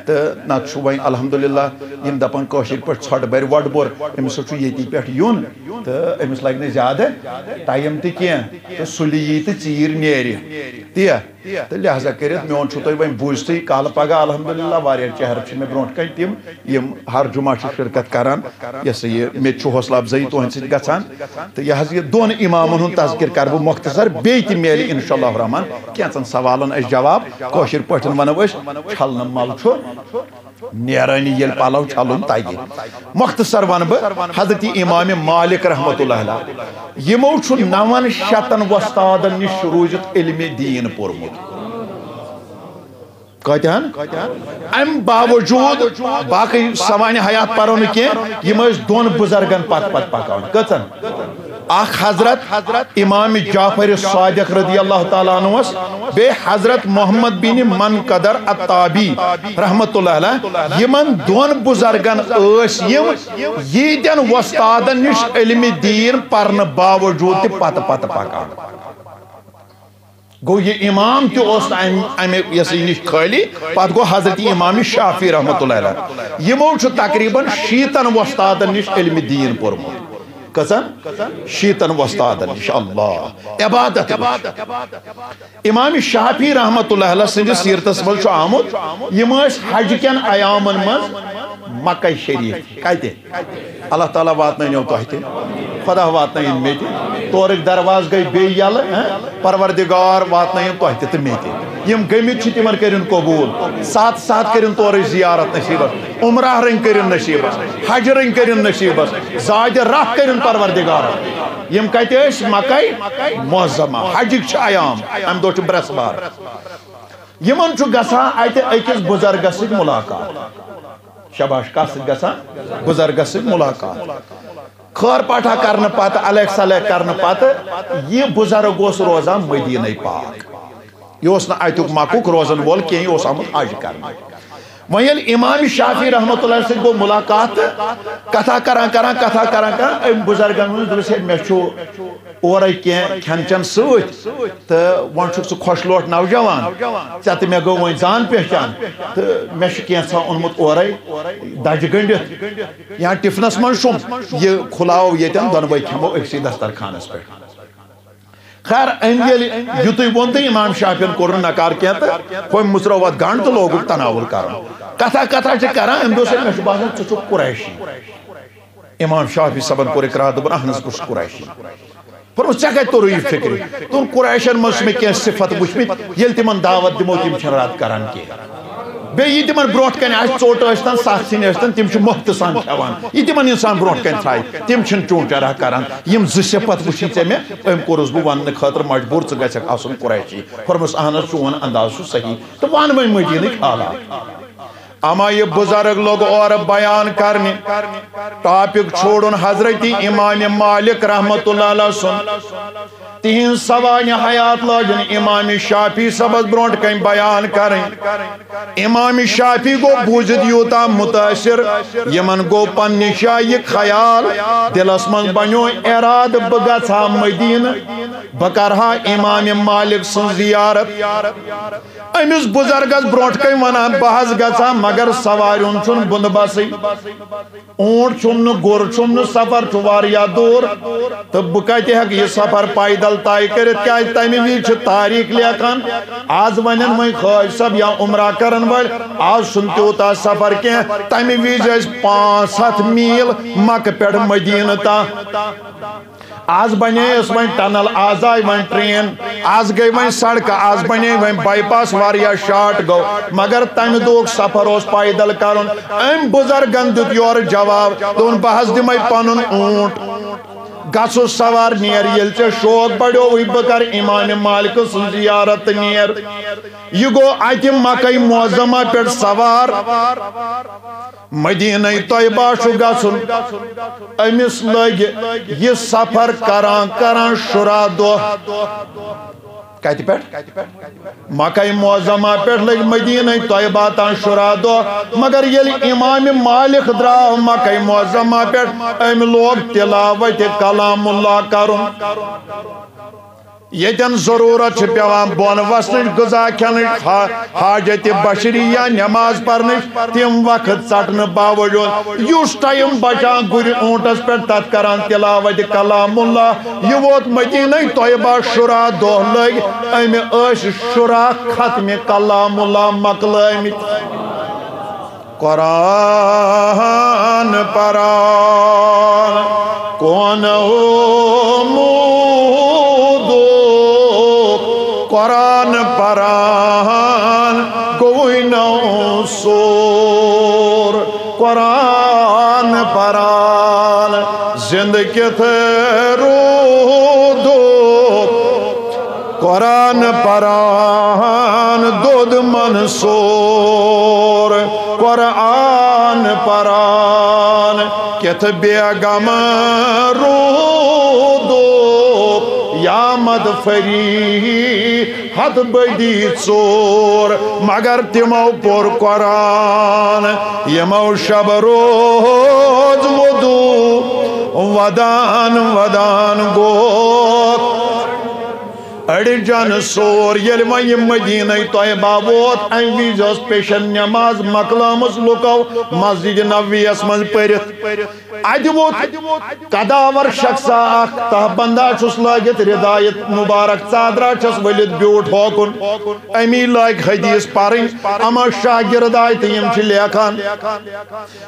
تہٕ نَتہٕ چھُ وۄنۍ الحمدللہ، یِم دَپان کٲشِر پٲٹھۍ، ژھۄٹھ بَرِ وۄٹہٕ بوٚر، أمِس چھُ ییٚتی پٮ۪ٹھ یُن تہٕ أمِس لَگہِ نہٕ زیادٕ ٹایم تہِ کینٛہہ، تہٕ سُلہِ یی تہٕ ژیٖرۍ نیرِ۔ تی۔ تہٕ لہذا کٔرِتھ میون چھُو تۄہہِ وۄنۍ بوٗزتھٕے، کالہٕ پگاہ الحمدللہ واریاہ چہرٕ چھِ مےٚ برونٛٹھ کَنہِ تِم، یِم ہر جمعہ چھِ شرکت کران۔ یہِ ہسا یہِ مےٚ تہِ چھُ حوصلہٕ افزٲیی تُہنٛدِ سۭتۍ گژھان۔ تہٕ یہِ حظ یہِ دۄن امامن ہُنٛد تذکر کرٕ بہٕ مختصر، بیٚیہِ تہِ میلہِ انشاءاللہ الرحمن کینٛژن سوالن اَسہِ جواب۔ کٲشِر پٲٹھۍ ونو أسۍ، چھلنہٕ مل چھُ نیرٲنی، ییٚلہِ پلو چھلُن تگہِ۔ مختصر ونہٕ بہٕ، حضرت امام مالک رحمتہ اللہ علیہ، یِمو چھُ نون شتن وۄستادن نِش روٗزِتھ علمِ دیٖن پوٚرمُت۔ کٲتِہن؟ امہِ باوجوٗد باقٕے سوانح حیات پرو نہٕ کینٛہہ، یِم ٲسۍ دۄن بُزرگن پتہٕ پتہٕ پکان۔ کٔژن؟ اکھ حضرت امام جعفر صادق رضی اللہ تعالیٰ عنہس، بیٚیہِ حضرت محمد بن منقدر الطابی رحمتہ اللہ علیہ۔ یِمن دۄن بُزرگن ٲسۍ یِم ییٖتٮ۪ن وۄستادن نِش علمِ دیٖن پرنہٕ باوجوٗد تہِ پتہٕ پتہٕ پکان۔ گوٚو، یہِ امام تہِ اوس نہٕ امہِ، امہِ یہِ ہسا یہِ نِش خٲلی، پتہٕ گوٚو حضرت امام شافعی رحمتہ اللہ علیہ۔ یِمو چھُ تقریباً شیٖتن وۄستادن نِش علمِ دیٖن پوٚرمُت۔ کٔژن؟ شیٖتن وۄستادن نِش۔ اللہ! عبادت وٕچھ۔ امام شافعی رحمتہ اللہ علیہ سٕنٛدِس سیرتس منٛز چھُ آمُت، یِم ٲسۍ حج کٮ۪ن ایامن منٛز مکہ شریف۔ کتہِ؟ اللہ تعالیٰ واتنٲینو تۄہہِ تہِ، خدا واتنٲیِن مےٚ تہِ۔ تورٕکۍ دروازٕ گٔے بیٚیہِ یَلہٕ، ہہ؟ پروردگار واتنٲیِن تۄہہِ تہِ تہٕ مےٚ تہِ۔ یِم گٔمٕتۍ چھِ، تِمن کٔرِن قبوٗل۔ ساتھ ساتھ کٔرِن تورٕچ زیارت نصیٖبس، عمرہ رٔنٛگۍ کٔرِن نصیٖبس، حج رٔنٛگۍ کٔرِن نصیٖبس، زادِ راہ کٔرِن پروردگارن۔ یِم کتہِ ٲسۍ؟ مکہ معظمہ، حجٕکۍ چھِ ایام، امہِ دۄہ چھُ برٛٮ۪سوار۔ یِمن چھُ گژھان اتہِ أکِس بُزرگس سۭتۍ مُلاقات۔ شاباش، کس سۭتۍ گژھان؟ بُزرگس سۭتۍ مُلاقات۔ خٲر پاٹھا کرنہٕ پتہٕ، الگ سلگ کرنہٕ پتہٕ، یہِ بُزرگ اوس روزان مدیٖنَے پاک۔ یہِ اوس نہٕ اتیُک مکُک روزن وول کینٛہہ، یہِ اوس آمُت حج کرنہِ۔ وۄنۍ ییٚلہِ امام شافعی رحمتہ اللہ سۭتۍ گوٚو مُلاقات تہٕ کتھا کران کران، کتھا کران کران، أمۍ بُزرگن ووٚن، دوٚپُس، "ہے، مےٚ چھُ اورے کینٛہہ کھٮ۪ن چٮ۪ن سۭتۍ، تہٕ وۄنۍ چھُکھ ژٕ خۄش لوٹ نوجوان، ژےٚ تہٕ مےٚ گوٚو وۄنۍ زان پہچان، تہٕ مےٚ چھُ کینٛژھا اوٚنمُت اورے دَجہِ گٔنٛڈِتھ یا ٹِفنَس منٛز چھُم، یہِ کھُلاو ییٚتٮ۪ن، دۄنوَے کھٮ۪مو أکسٕے دسترخانَس پٮ۪ٹھ۔" خیر، أمۍ ییٚلہِ یُتُے ووٚن تہٕ امام شافعین کوٚر نہٕ نکار کینٛہہ تہٕ ہوٚمۍ مُژروو اَتھ گنٛڈ تہٕ لوگُکھ تناوُل کرُن۔ کتھا کتھا چھِ کران، أمۍ دوٚپ، "ہے، مےٚ چھُ باسان ژٕ چھُکھ قریشی۔" امام شافعی صٲبن کوٚر اقرار، دوٚپُن، "اہن حظ، بہٕ چھُس قریشی۔" فرموو، "ژےٚ کتہِ توٚرُے یہِ فکرِ؟ تُہُنٛد قریشن منٛز چھِ مےٚ کینٛہہ صفت وٕچھمٕتۍ، ییٚلہِ تِمن دعوت دِمو، تِم چھِنہٕ رد کران کینٛہہ۔ بیٚیہِ یہِ تِمن برونٛٹھ کنہِ آسہِ، ژوٚٹ ٲسۍ تن، ستھ سِنۍ ٲسۍ تن، تِم چھِ مۄکھ تہٕ سان کھٮ۪وان۔ یہِ تِمن انسان برونٛٹھ کنہِ تھایہِ، تِم چھِنہٕ چون چرا کران۔ یِم زٕ صفت وٕچھی ژےٚ مےٚ، أمۍ کوٚرُس بہٕ وننہٕ خٲطرٕ مجبوٗر، ژٕ گژھکھ آسُن قریشی۔" فرموس، "اہن حظ، چون انداز چھُ صحیح۔" تہٕ ون وۄنۍ مدیٖنٕکۍ حالات۔ اما یہِ بُزرگ لوٚگ اورٕ بیان کرنہِ، ٹاپک چھوڑُن حضرت امام مالک رحمتہ اللہ علیہ سُنٛد۔ تِہنٛز سوانح حیات لٲجِن امام شافعی صٲبس برونٛٹھ کنہِ بیان کرٕنۍ۔ امام شافعی گوٚو بوٗزِتھ یوٗتاہ مُتٲثِر، یِمن گوٚو پننہِ جایہِ خیال، دِلس منٛز بنیو ارادٕ، بہٕ گژھٕ ہا مدیٖنہٕ، بہٕ کرٕ ہا امام مالک سٕنٛز زیارت۔ أمِس بُزرگس برونٛٹھ کنہِ ونان، بہٕ حظ گژھٕ ہا، مگر سوارِ ہُنٛد چھُنہٕ بندوبستٕے۔ اوٗنٹ چھُم نہٕ، گُر چھُم نہٕ، سفر چھُ واریاہ دوٗر، تہٕ بہٕ کتہِ ہیٚکہٕ یہِ سفر پیدل طے کٔرِتھ؟ کیازِ تمہِ وِزِ چھِ تاریخ لیکھان، از ونن وۄنۍ حٲج صٲب یا عمرہ کرن وٲلۍ، از چھُنہٕ تیوٗتاہ سفر کینٛہہ۔ تمہِ وِزِ ٲسۍ پانٛژھ ہتھ میٖل مکہ پٮ۪ٹھ مدیٖنہٕ تام۔ از بنے اس وۄنۍ ٹنل، از آیہِ وۄنۍ ٹرین، از گٔے وۄنۍ سڑکہٕ، از بنے وۄنۍ بائی پاس، واریاہ شارٹ گوٚو، مگر تمہِ دۄہُک سفر اوس پیدل کرُن۔ أمۍ بُزرگن دیُت یورٕ جواب، دوٚپُن، بہٕ حظ دِمے پنُن اوٗنٹ۔ گژھُس سوار نیر، ییٚلہِ ژےٚ شوق بڑیووُے بہٕ کرٕ امام مالک سٕنٛز زیارت تہٕ نیر۔ یہِ گوٚو اتہِ مکہ معظمہ پٮ۪ٹھ سوار۔ مدینہ طیبہ چھُ گژھُن۔ أمِس لٔگۍ یہِ سفر کران کران شُراہ دۄہ۔ کتہِ پٮ۪ٹھ؟ مکہ معظمہ پٮ۪ٹھ لٔگۍ مدینہ طیبہ تام شُراہ دۄہ۔ مگر ییٚلہِ امام مالک درٛاو مکہ معظمہ پٮ۪ٹھ، أمۍ لوگ تلاوت کلام اللہ کرُن۔ ییٚتٮ۪ن ضروٗرت چھِ پٮ۪وان بۄن وسنٕچ، غذا کھٮ۪نٕچ، حا-، حاجت بشری یا نماز پرنٕچ، تِم وقت ژٹنہٕ باوجود یُس ٹائم بچان گُرِ اوٗنٹس پٮ۪ٹھ، تتھ کران تلاوت کلام اللہ۔ یہِ ووت مدینہ طیبہ، شُراہ دۄہ لٔگۍ أمۍ ٲسۍ شُراہ ختم کلام اللہ مۄکلٲومٕتۍ۔ قرآن پران کون موٗدُک، قرآن پران گوٚوُے نو سور۔ قرآن پران زندٕ کِتھ روٗدُک، قرآن پران دود منصور۔ قرآن پران کِتھ بیگم روٗدُک، یا مد فری ہتھ بدی ژور۔ مگر تِمو پوٚر قرآن یِمو شب روز وضو، ودان ودان گوٚو أڑجن سور۔ ییٚلہِ وۄنۍ یہِ مدینہ طیبہ ووت، امہِ وِزِ ٲس پیشن نماز مۄکلٲمٕژ لُکو مسجد نبویس منٛز پٔرِتھ۔ اتہِ ووت قداور شخصا اکھ، تہہ بندا چھُس لٲگِتھ، ردایت مبارک ژادرا چھس ؤلِتھ، بیوٗٹھ ہوکُن۔ امی لٲگۍ حدیث پرٕنۍ۔ اما شاگرد آے تہٕ یِم چھِ لیکھان۔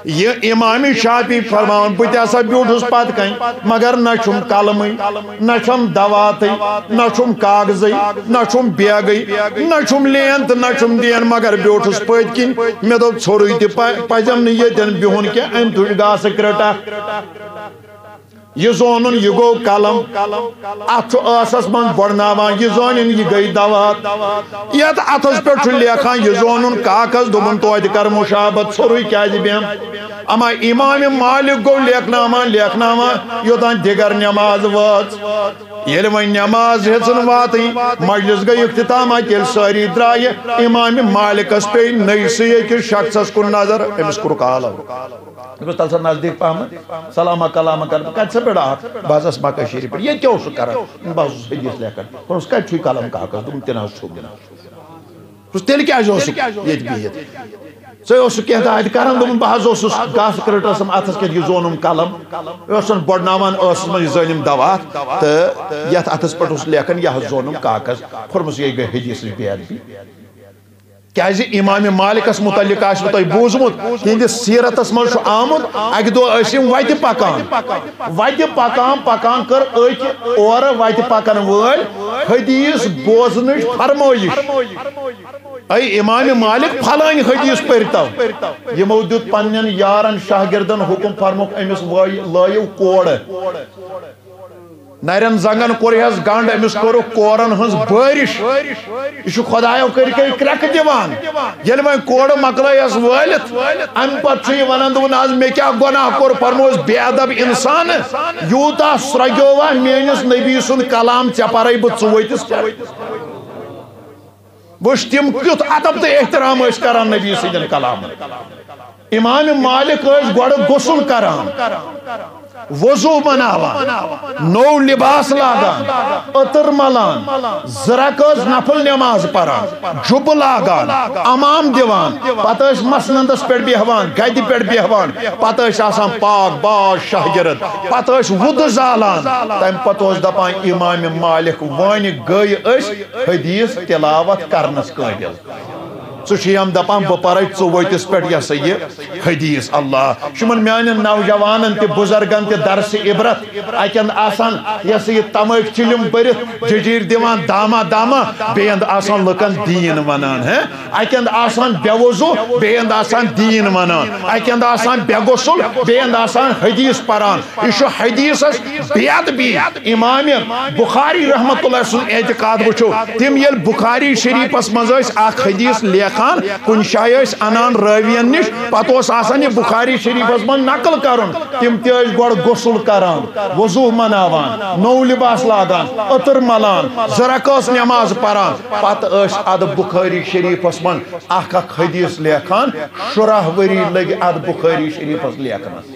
یہِ امام شافعی فرماوان، بہٕ تہِ ہسا بیوٗٹھُس پتہٕ کنہِ، مگر نہ چھُم قلمٕے، نہ چھُم دواتٕے، نہ چھُم کاغذٕے، نہ چھُم بیگٕے، نہ چھُم لین تہٕ نہ چھُم دین، مگر بیوٗٹھُس پٔتۍ کِنۍ۔ مےٚ دوٚپ، ژھوٚرُے تہِ پہ-، پزٮ۪م نہٕ ییٚتٮ۪ن بِہُن کینٛہہ، أمۍ تُج گاسہٕ کرٛٹا۔ یہِ زونُن، یہِ گوٚو قلم۔ اتھ چھُ ٲسس منٛز بۄڑناوان، یہِ زٲنِن، یہِ گٔے دوات۔ یتھ اتھس پٮ۪ٹھ چھُ لیکھان، یہِ زونُن کاغذ، دوٚپُن، توتہِ کر مشابت، ژھوٚرُے کیازِ بیٚہم؟ اما امام مالک گوٚو لیکھناوان، لیکھناوان، یوٚتام دِگر نماز وٲژ۔ ییٚلہِ وۄنۍ نماز ہیٚژٕن واتٕنۍ، مجلس گٔے اختتامات، ییٚلہِ سٲری درٛایہِ، امام مالکس پیٚیہِ نٔیسٕے أکِس شخصس کُن نظر، أمِس کوٚر کالو۔ دوٚپُس، "تَلہٕ سا نزدیٖک پہمتھ، سلامہ کلامہ کر بہٕ، کَتہِ سا پٮ۪ٹھ آکھ؟" "بہٕ حظ آس مکہ شریٖف پٮ۪ٹھ۔" "ییٚتہِ کیٛاہ اوسُکھ کران؟" "بہٕ حظ اوسُس حدیث لیکھان۔" "دوٚپُس، کَتہِ چھُے قلم کاغذ؟" دوٚپُن، "تہِ نہ حظ چھُم نہٕ۔" دوٚپُس، "تیٚلہِ کیٛازِ اوسُکھ ییٚتہِ بِہِتھ؟ ژےٚ اوسُکھ کینٛہہ تام اَتہِ کران؟" دوٚپُن، "بہٕ حظ اوسُس گاسہٕ کرٛٹَس اَتھَس کٮ۪تھ، یہِ زونُم قلم، یہِ اوسُن بۄڑناوان ٲسَس منٛز، یہِ زٲنِم دوات، تہٕ یَتھ اَتھَس پٮ۪ٹھ اوسُس لیکھان، یہِ حظ زونُم کاغذ۔" پھُرمُس یہِ گٔے حدیثٕچ بے ادبی۔ کیازِ امام مالکس متعلق آسِوٕ تۄہہِ بوٗزمُت، تِہنٛدِس سیرتس منٛز چھُ آمُت، اکہِ دۄہ ٲسۍ یِم وتہِ پکان، وتہِ پکان پکان کٔر أکۍ اورٕ وتہِ پکن وٲلۍ حدیث بوزنٕچ فرمٲیش۔ اے امام مالک، فلٲنۍ حدیث پٔرۍتو۔ یِمو دیُت پننٮ۪ن یارن شاگردن حکم، فرموکھ، أمِس وٲیِو، لٲیِو کورٕ۔ نرٮ۪ن زنگن کوٚرہس گنڈ، أمِس کوٚرُکھ کورن ہٕنٛز بٲرِش۔ یہِ چھُ خۄدایو کٔرۍ کٔرۍ کرٛٮ۪کہٕ دِوان۔ ییٚلہِ وۄنۍ کورٕ مۄکلٲیس وٲلِتھ، امہِ پتہٕ چھُ یہِ ونان، دوٚپُن، "از مےٚ کیٛاہ گۄناہ کوٚر؟" فرمووُس، "بے ادب انسان، یوٗتاہ سرٛۄگیووا میٲنِس نبی سُنٛد کلام، ژےٚ پرے بہٕ ژُوٲتِس پٮ۪ٹھ؟" وٕچھ، تِم کیُتھ ادب تہٕ احترام ٲسۍ کران نبی سٕنٛدٮ۪ن کلامن۔ امام مالک ٲسۍ گۄڈٕ غسل کران، وضو بناوان، نوٚو لباس لاگان، عطر ملان، زٕ رکٲژ نفل نماز پران، جُبہٕ لاگان، امام دِوان، پتہٕ ٲسۍ مسندس پٮ۪ٹھ بیہوان، گدِ پٮ۪ٹھ بیہوان، پتہٕ ٲسۍ آسان پاک باز شاگرد، پتہٕ ٲسۍ وُدٕ زالان، تمہِ پتہٕ اوس دپان امام مالک، وۄنۍ گٔے أسۍ حدیث تلاوت کرنس قٲبل۔ ژٕ چھُ یِم دپان، بہٕ پرے ژٕ وٲتِس پٮ۪ٹھ، یہِ ہسا یہِ حدیث۔ اللہ، یِمن میانٮ۪ن نوجوانن تہِ، بُزرگن تہِ درس عبرت۔ اکہِ اندٕ آسان، یہِ ہسا یہِ تمٲکۍ چِلِم بٔرِتھ، ججیٖر دِوان داما داما، بیٚیہِ اندٕ آسان لُکن دیٖن ونان۔ ہے، اکہِ اندٕ آسان بے وضو، بیٚیہِ اندٕ آسان دیٖن ونان۔ اکہِ اندٕ آسان بے غسل، بیٚیہِ اندٕ آسان حدیث پران۔ یہِ چھُ حدیثس بے ادبی۔ امام بخاری رحمتہ اللہ سُنٛد اعتقاد وٕچھو، تِم ییٚلہِ بخاری شریفس منٛز ٲسۍ اکھ حدیث لیکھان، کُنہِ جایہِ ٲسۍ انان رٲوین نِش، پتہٕ اوس آسان یہِ بخاری شریفس منٛز نقل کرُن۔ تِم تہِ ٲسۍ گۄڈٕ غسل کران، وضو مناوان، نوٚو لباس لاگان، عطر ملان، زٕ رکٲژ نماز پران، پتہٕ ٲسۍ ادٕ بخاری شریفس منٛز اکھ اکھ حدیث لیکھان۔ شُراہ ؤری لٔگۍ ادٕ بخاری شریفس لیکھنس۔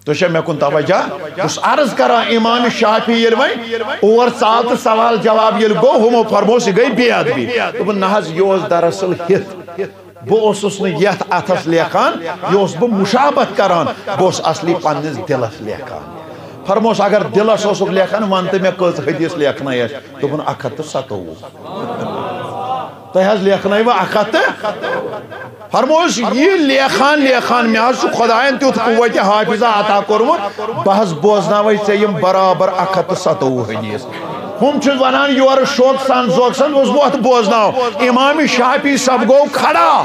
تُہۍ چھا مےٚ کُن توجہ؟ بہٕ چھُس عرض کران، امام شافعی ییٚلہِ وۄنۍ اور ژاو تہٕ سوال جواب ییٚلہِ گوٚو، ہُمو فرموس، یہِ گٔے بے ادبی۔ دوٚپُن، نہ حظ، یہِ اوس دراصل ہِتھ، بہٕ اوسُس نہٕ یتھ اتھس لیکھان، یہِ اوسُس بہٕ مشابہت کران، بہٕ اوسُس اصلی پننِس دِلس لیکھان۔ فرموس، اگر دِلس اوسُکھ لیکھان، ون تہٕ مےٚ، کٔژ حدیث لیکھنٲے اَسہِ؟ دوٚپُن، اکھ ہتھ تہٕ ستووُہ۔ تۄہہِ حظ لیکھنٲیوٕ اکھ ہتھ تہٕ؟ فرمووُس، یہِ لیکھان لیکھان مےٚ حظ چھُ خۄدایَن تیُتھ قوتِ حافظہ عطا کوٚرمُت، بہٕ حظ بوزناوَے ژےٚ یِم برابر اکھ ہتھ تہٕ ستووُہ حدیث۔ ہُم چھِ وَنان، یورٕ شوقہٕ سان، ذوقہٕ سان اوسُس بہٕ اَتھ بوزناوان۔ امام شافعی صٲب گوٚو کھڑا۔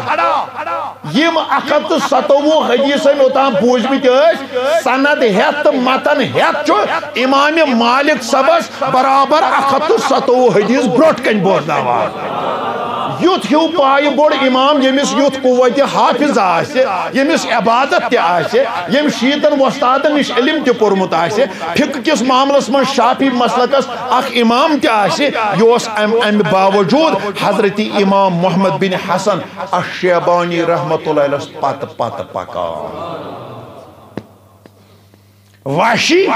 یِم اکھ ہتھ تہٕ ستووُہ حدیث أمۍ اوٚتام بوٗزمٕتۍ ٲسۍ، سند ہیتھ تہٕ متن ہیتھ چھُ امام مالک صٲبس برابر اکھ ہتھ تہٕ ستووُہ حدیث برونٹھ کنہِ بوزناوان۔ یُتھ ہیو پایہِ بوٚڑ امام، ییٚمِس یُتھ قوت حافظ آسہِ، ییٚمِس عبادت تہِ آسہِ، ییٚمۍ شیٖتن وۄستادن نِش علم تہِ پوٚرمُت آسہِ، فقہ کِس معاملس منٛز شافعی مسلکس اکھ امام تہِ آسہِ، یہِ اوس امہِ، امہِ باوجود حضرت امام محمد بن حسن الشیبانی رحمتہ اللہ علیہ پتہٕ پتہٕ پکان۔ وحشی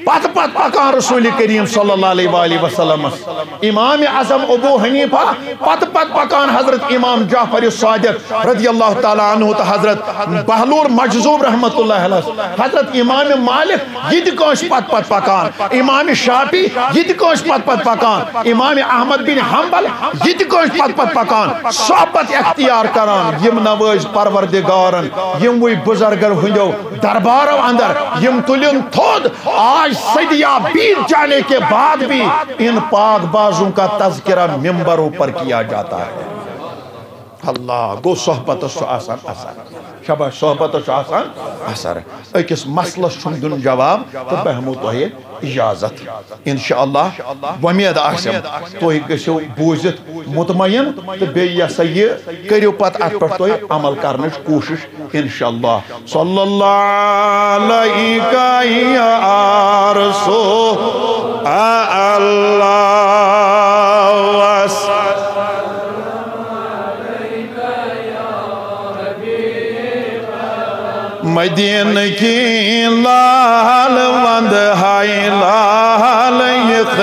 پتہٕ پتہٕ پکان رسول کریم صلی اللہ علیہ وآلہ وسلمس۔ امام اعظم ابو حنیفہ پتہٕ پتہٕ پکان حضرت امام جعفر صادق رضی اللہ تعالیٰ عنہ تہٕ حضرت بہلول مجذوب رحمتہ اللہ علیہ۔ حضرت امام مالک یہِ تہِ کٲنٛسہِ پتہٕ پتہٕ پکان، امام شافعی یہِ تہِ کٲنٛسہِ پتہٕ پتہٕ پکان، امام احمد بن حنبل یہِ تہِ کٲنٛسہِ پتہٕ پتہٕ پکان، صحبت اختیار کران۔ یِم نوٲز پروردگارن، یِموٕے بزرگن ہٕنٛدیو دربارو اندر یِم تُلِن تھوٚد۔ آج صدیاں بیت جانے کے بعد بھی ان پاک بازوں کا تذکرہ ممبروں پر کیا جاتا ہے۔ اللہ گو، صحبتس چھُ آسان اثر۔ شاباش، صحبتس چھُ آسان اثر۔ أکِس مسلس چھُم دیُن جواب تہٕ بہٕ ہٮ۪مو تۄہہِ اجازت۔ انشاءاللہ وۄمید آسٮ۪م تُہۍ گٔژھِو بوٗزِتھ مطمئن تہٕ بیٚیہِ یہِ ہسا یہِ کٔرِو پتہٕ اتھ پٮ۪ٹھ تُہۍ عمل کرنٕچ کوٗشش۔ انشاءاللہ۔ صلی اللہ علیک یا رسول اللہ۔ مدینہ کی لال وند ہائی لال یخ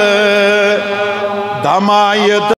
دمایت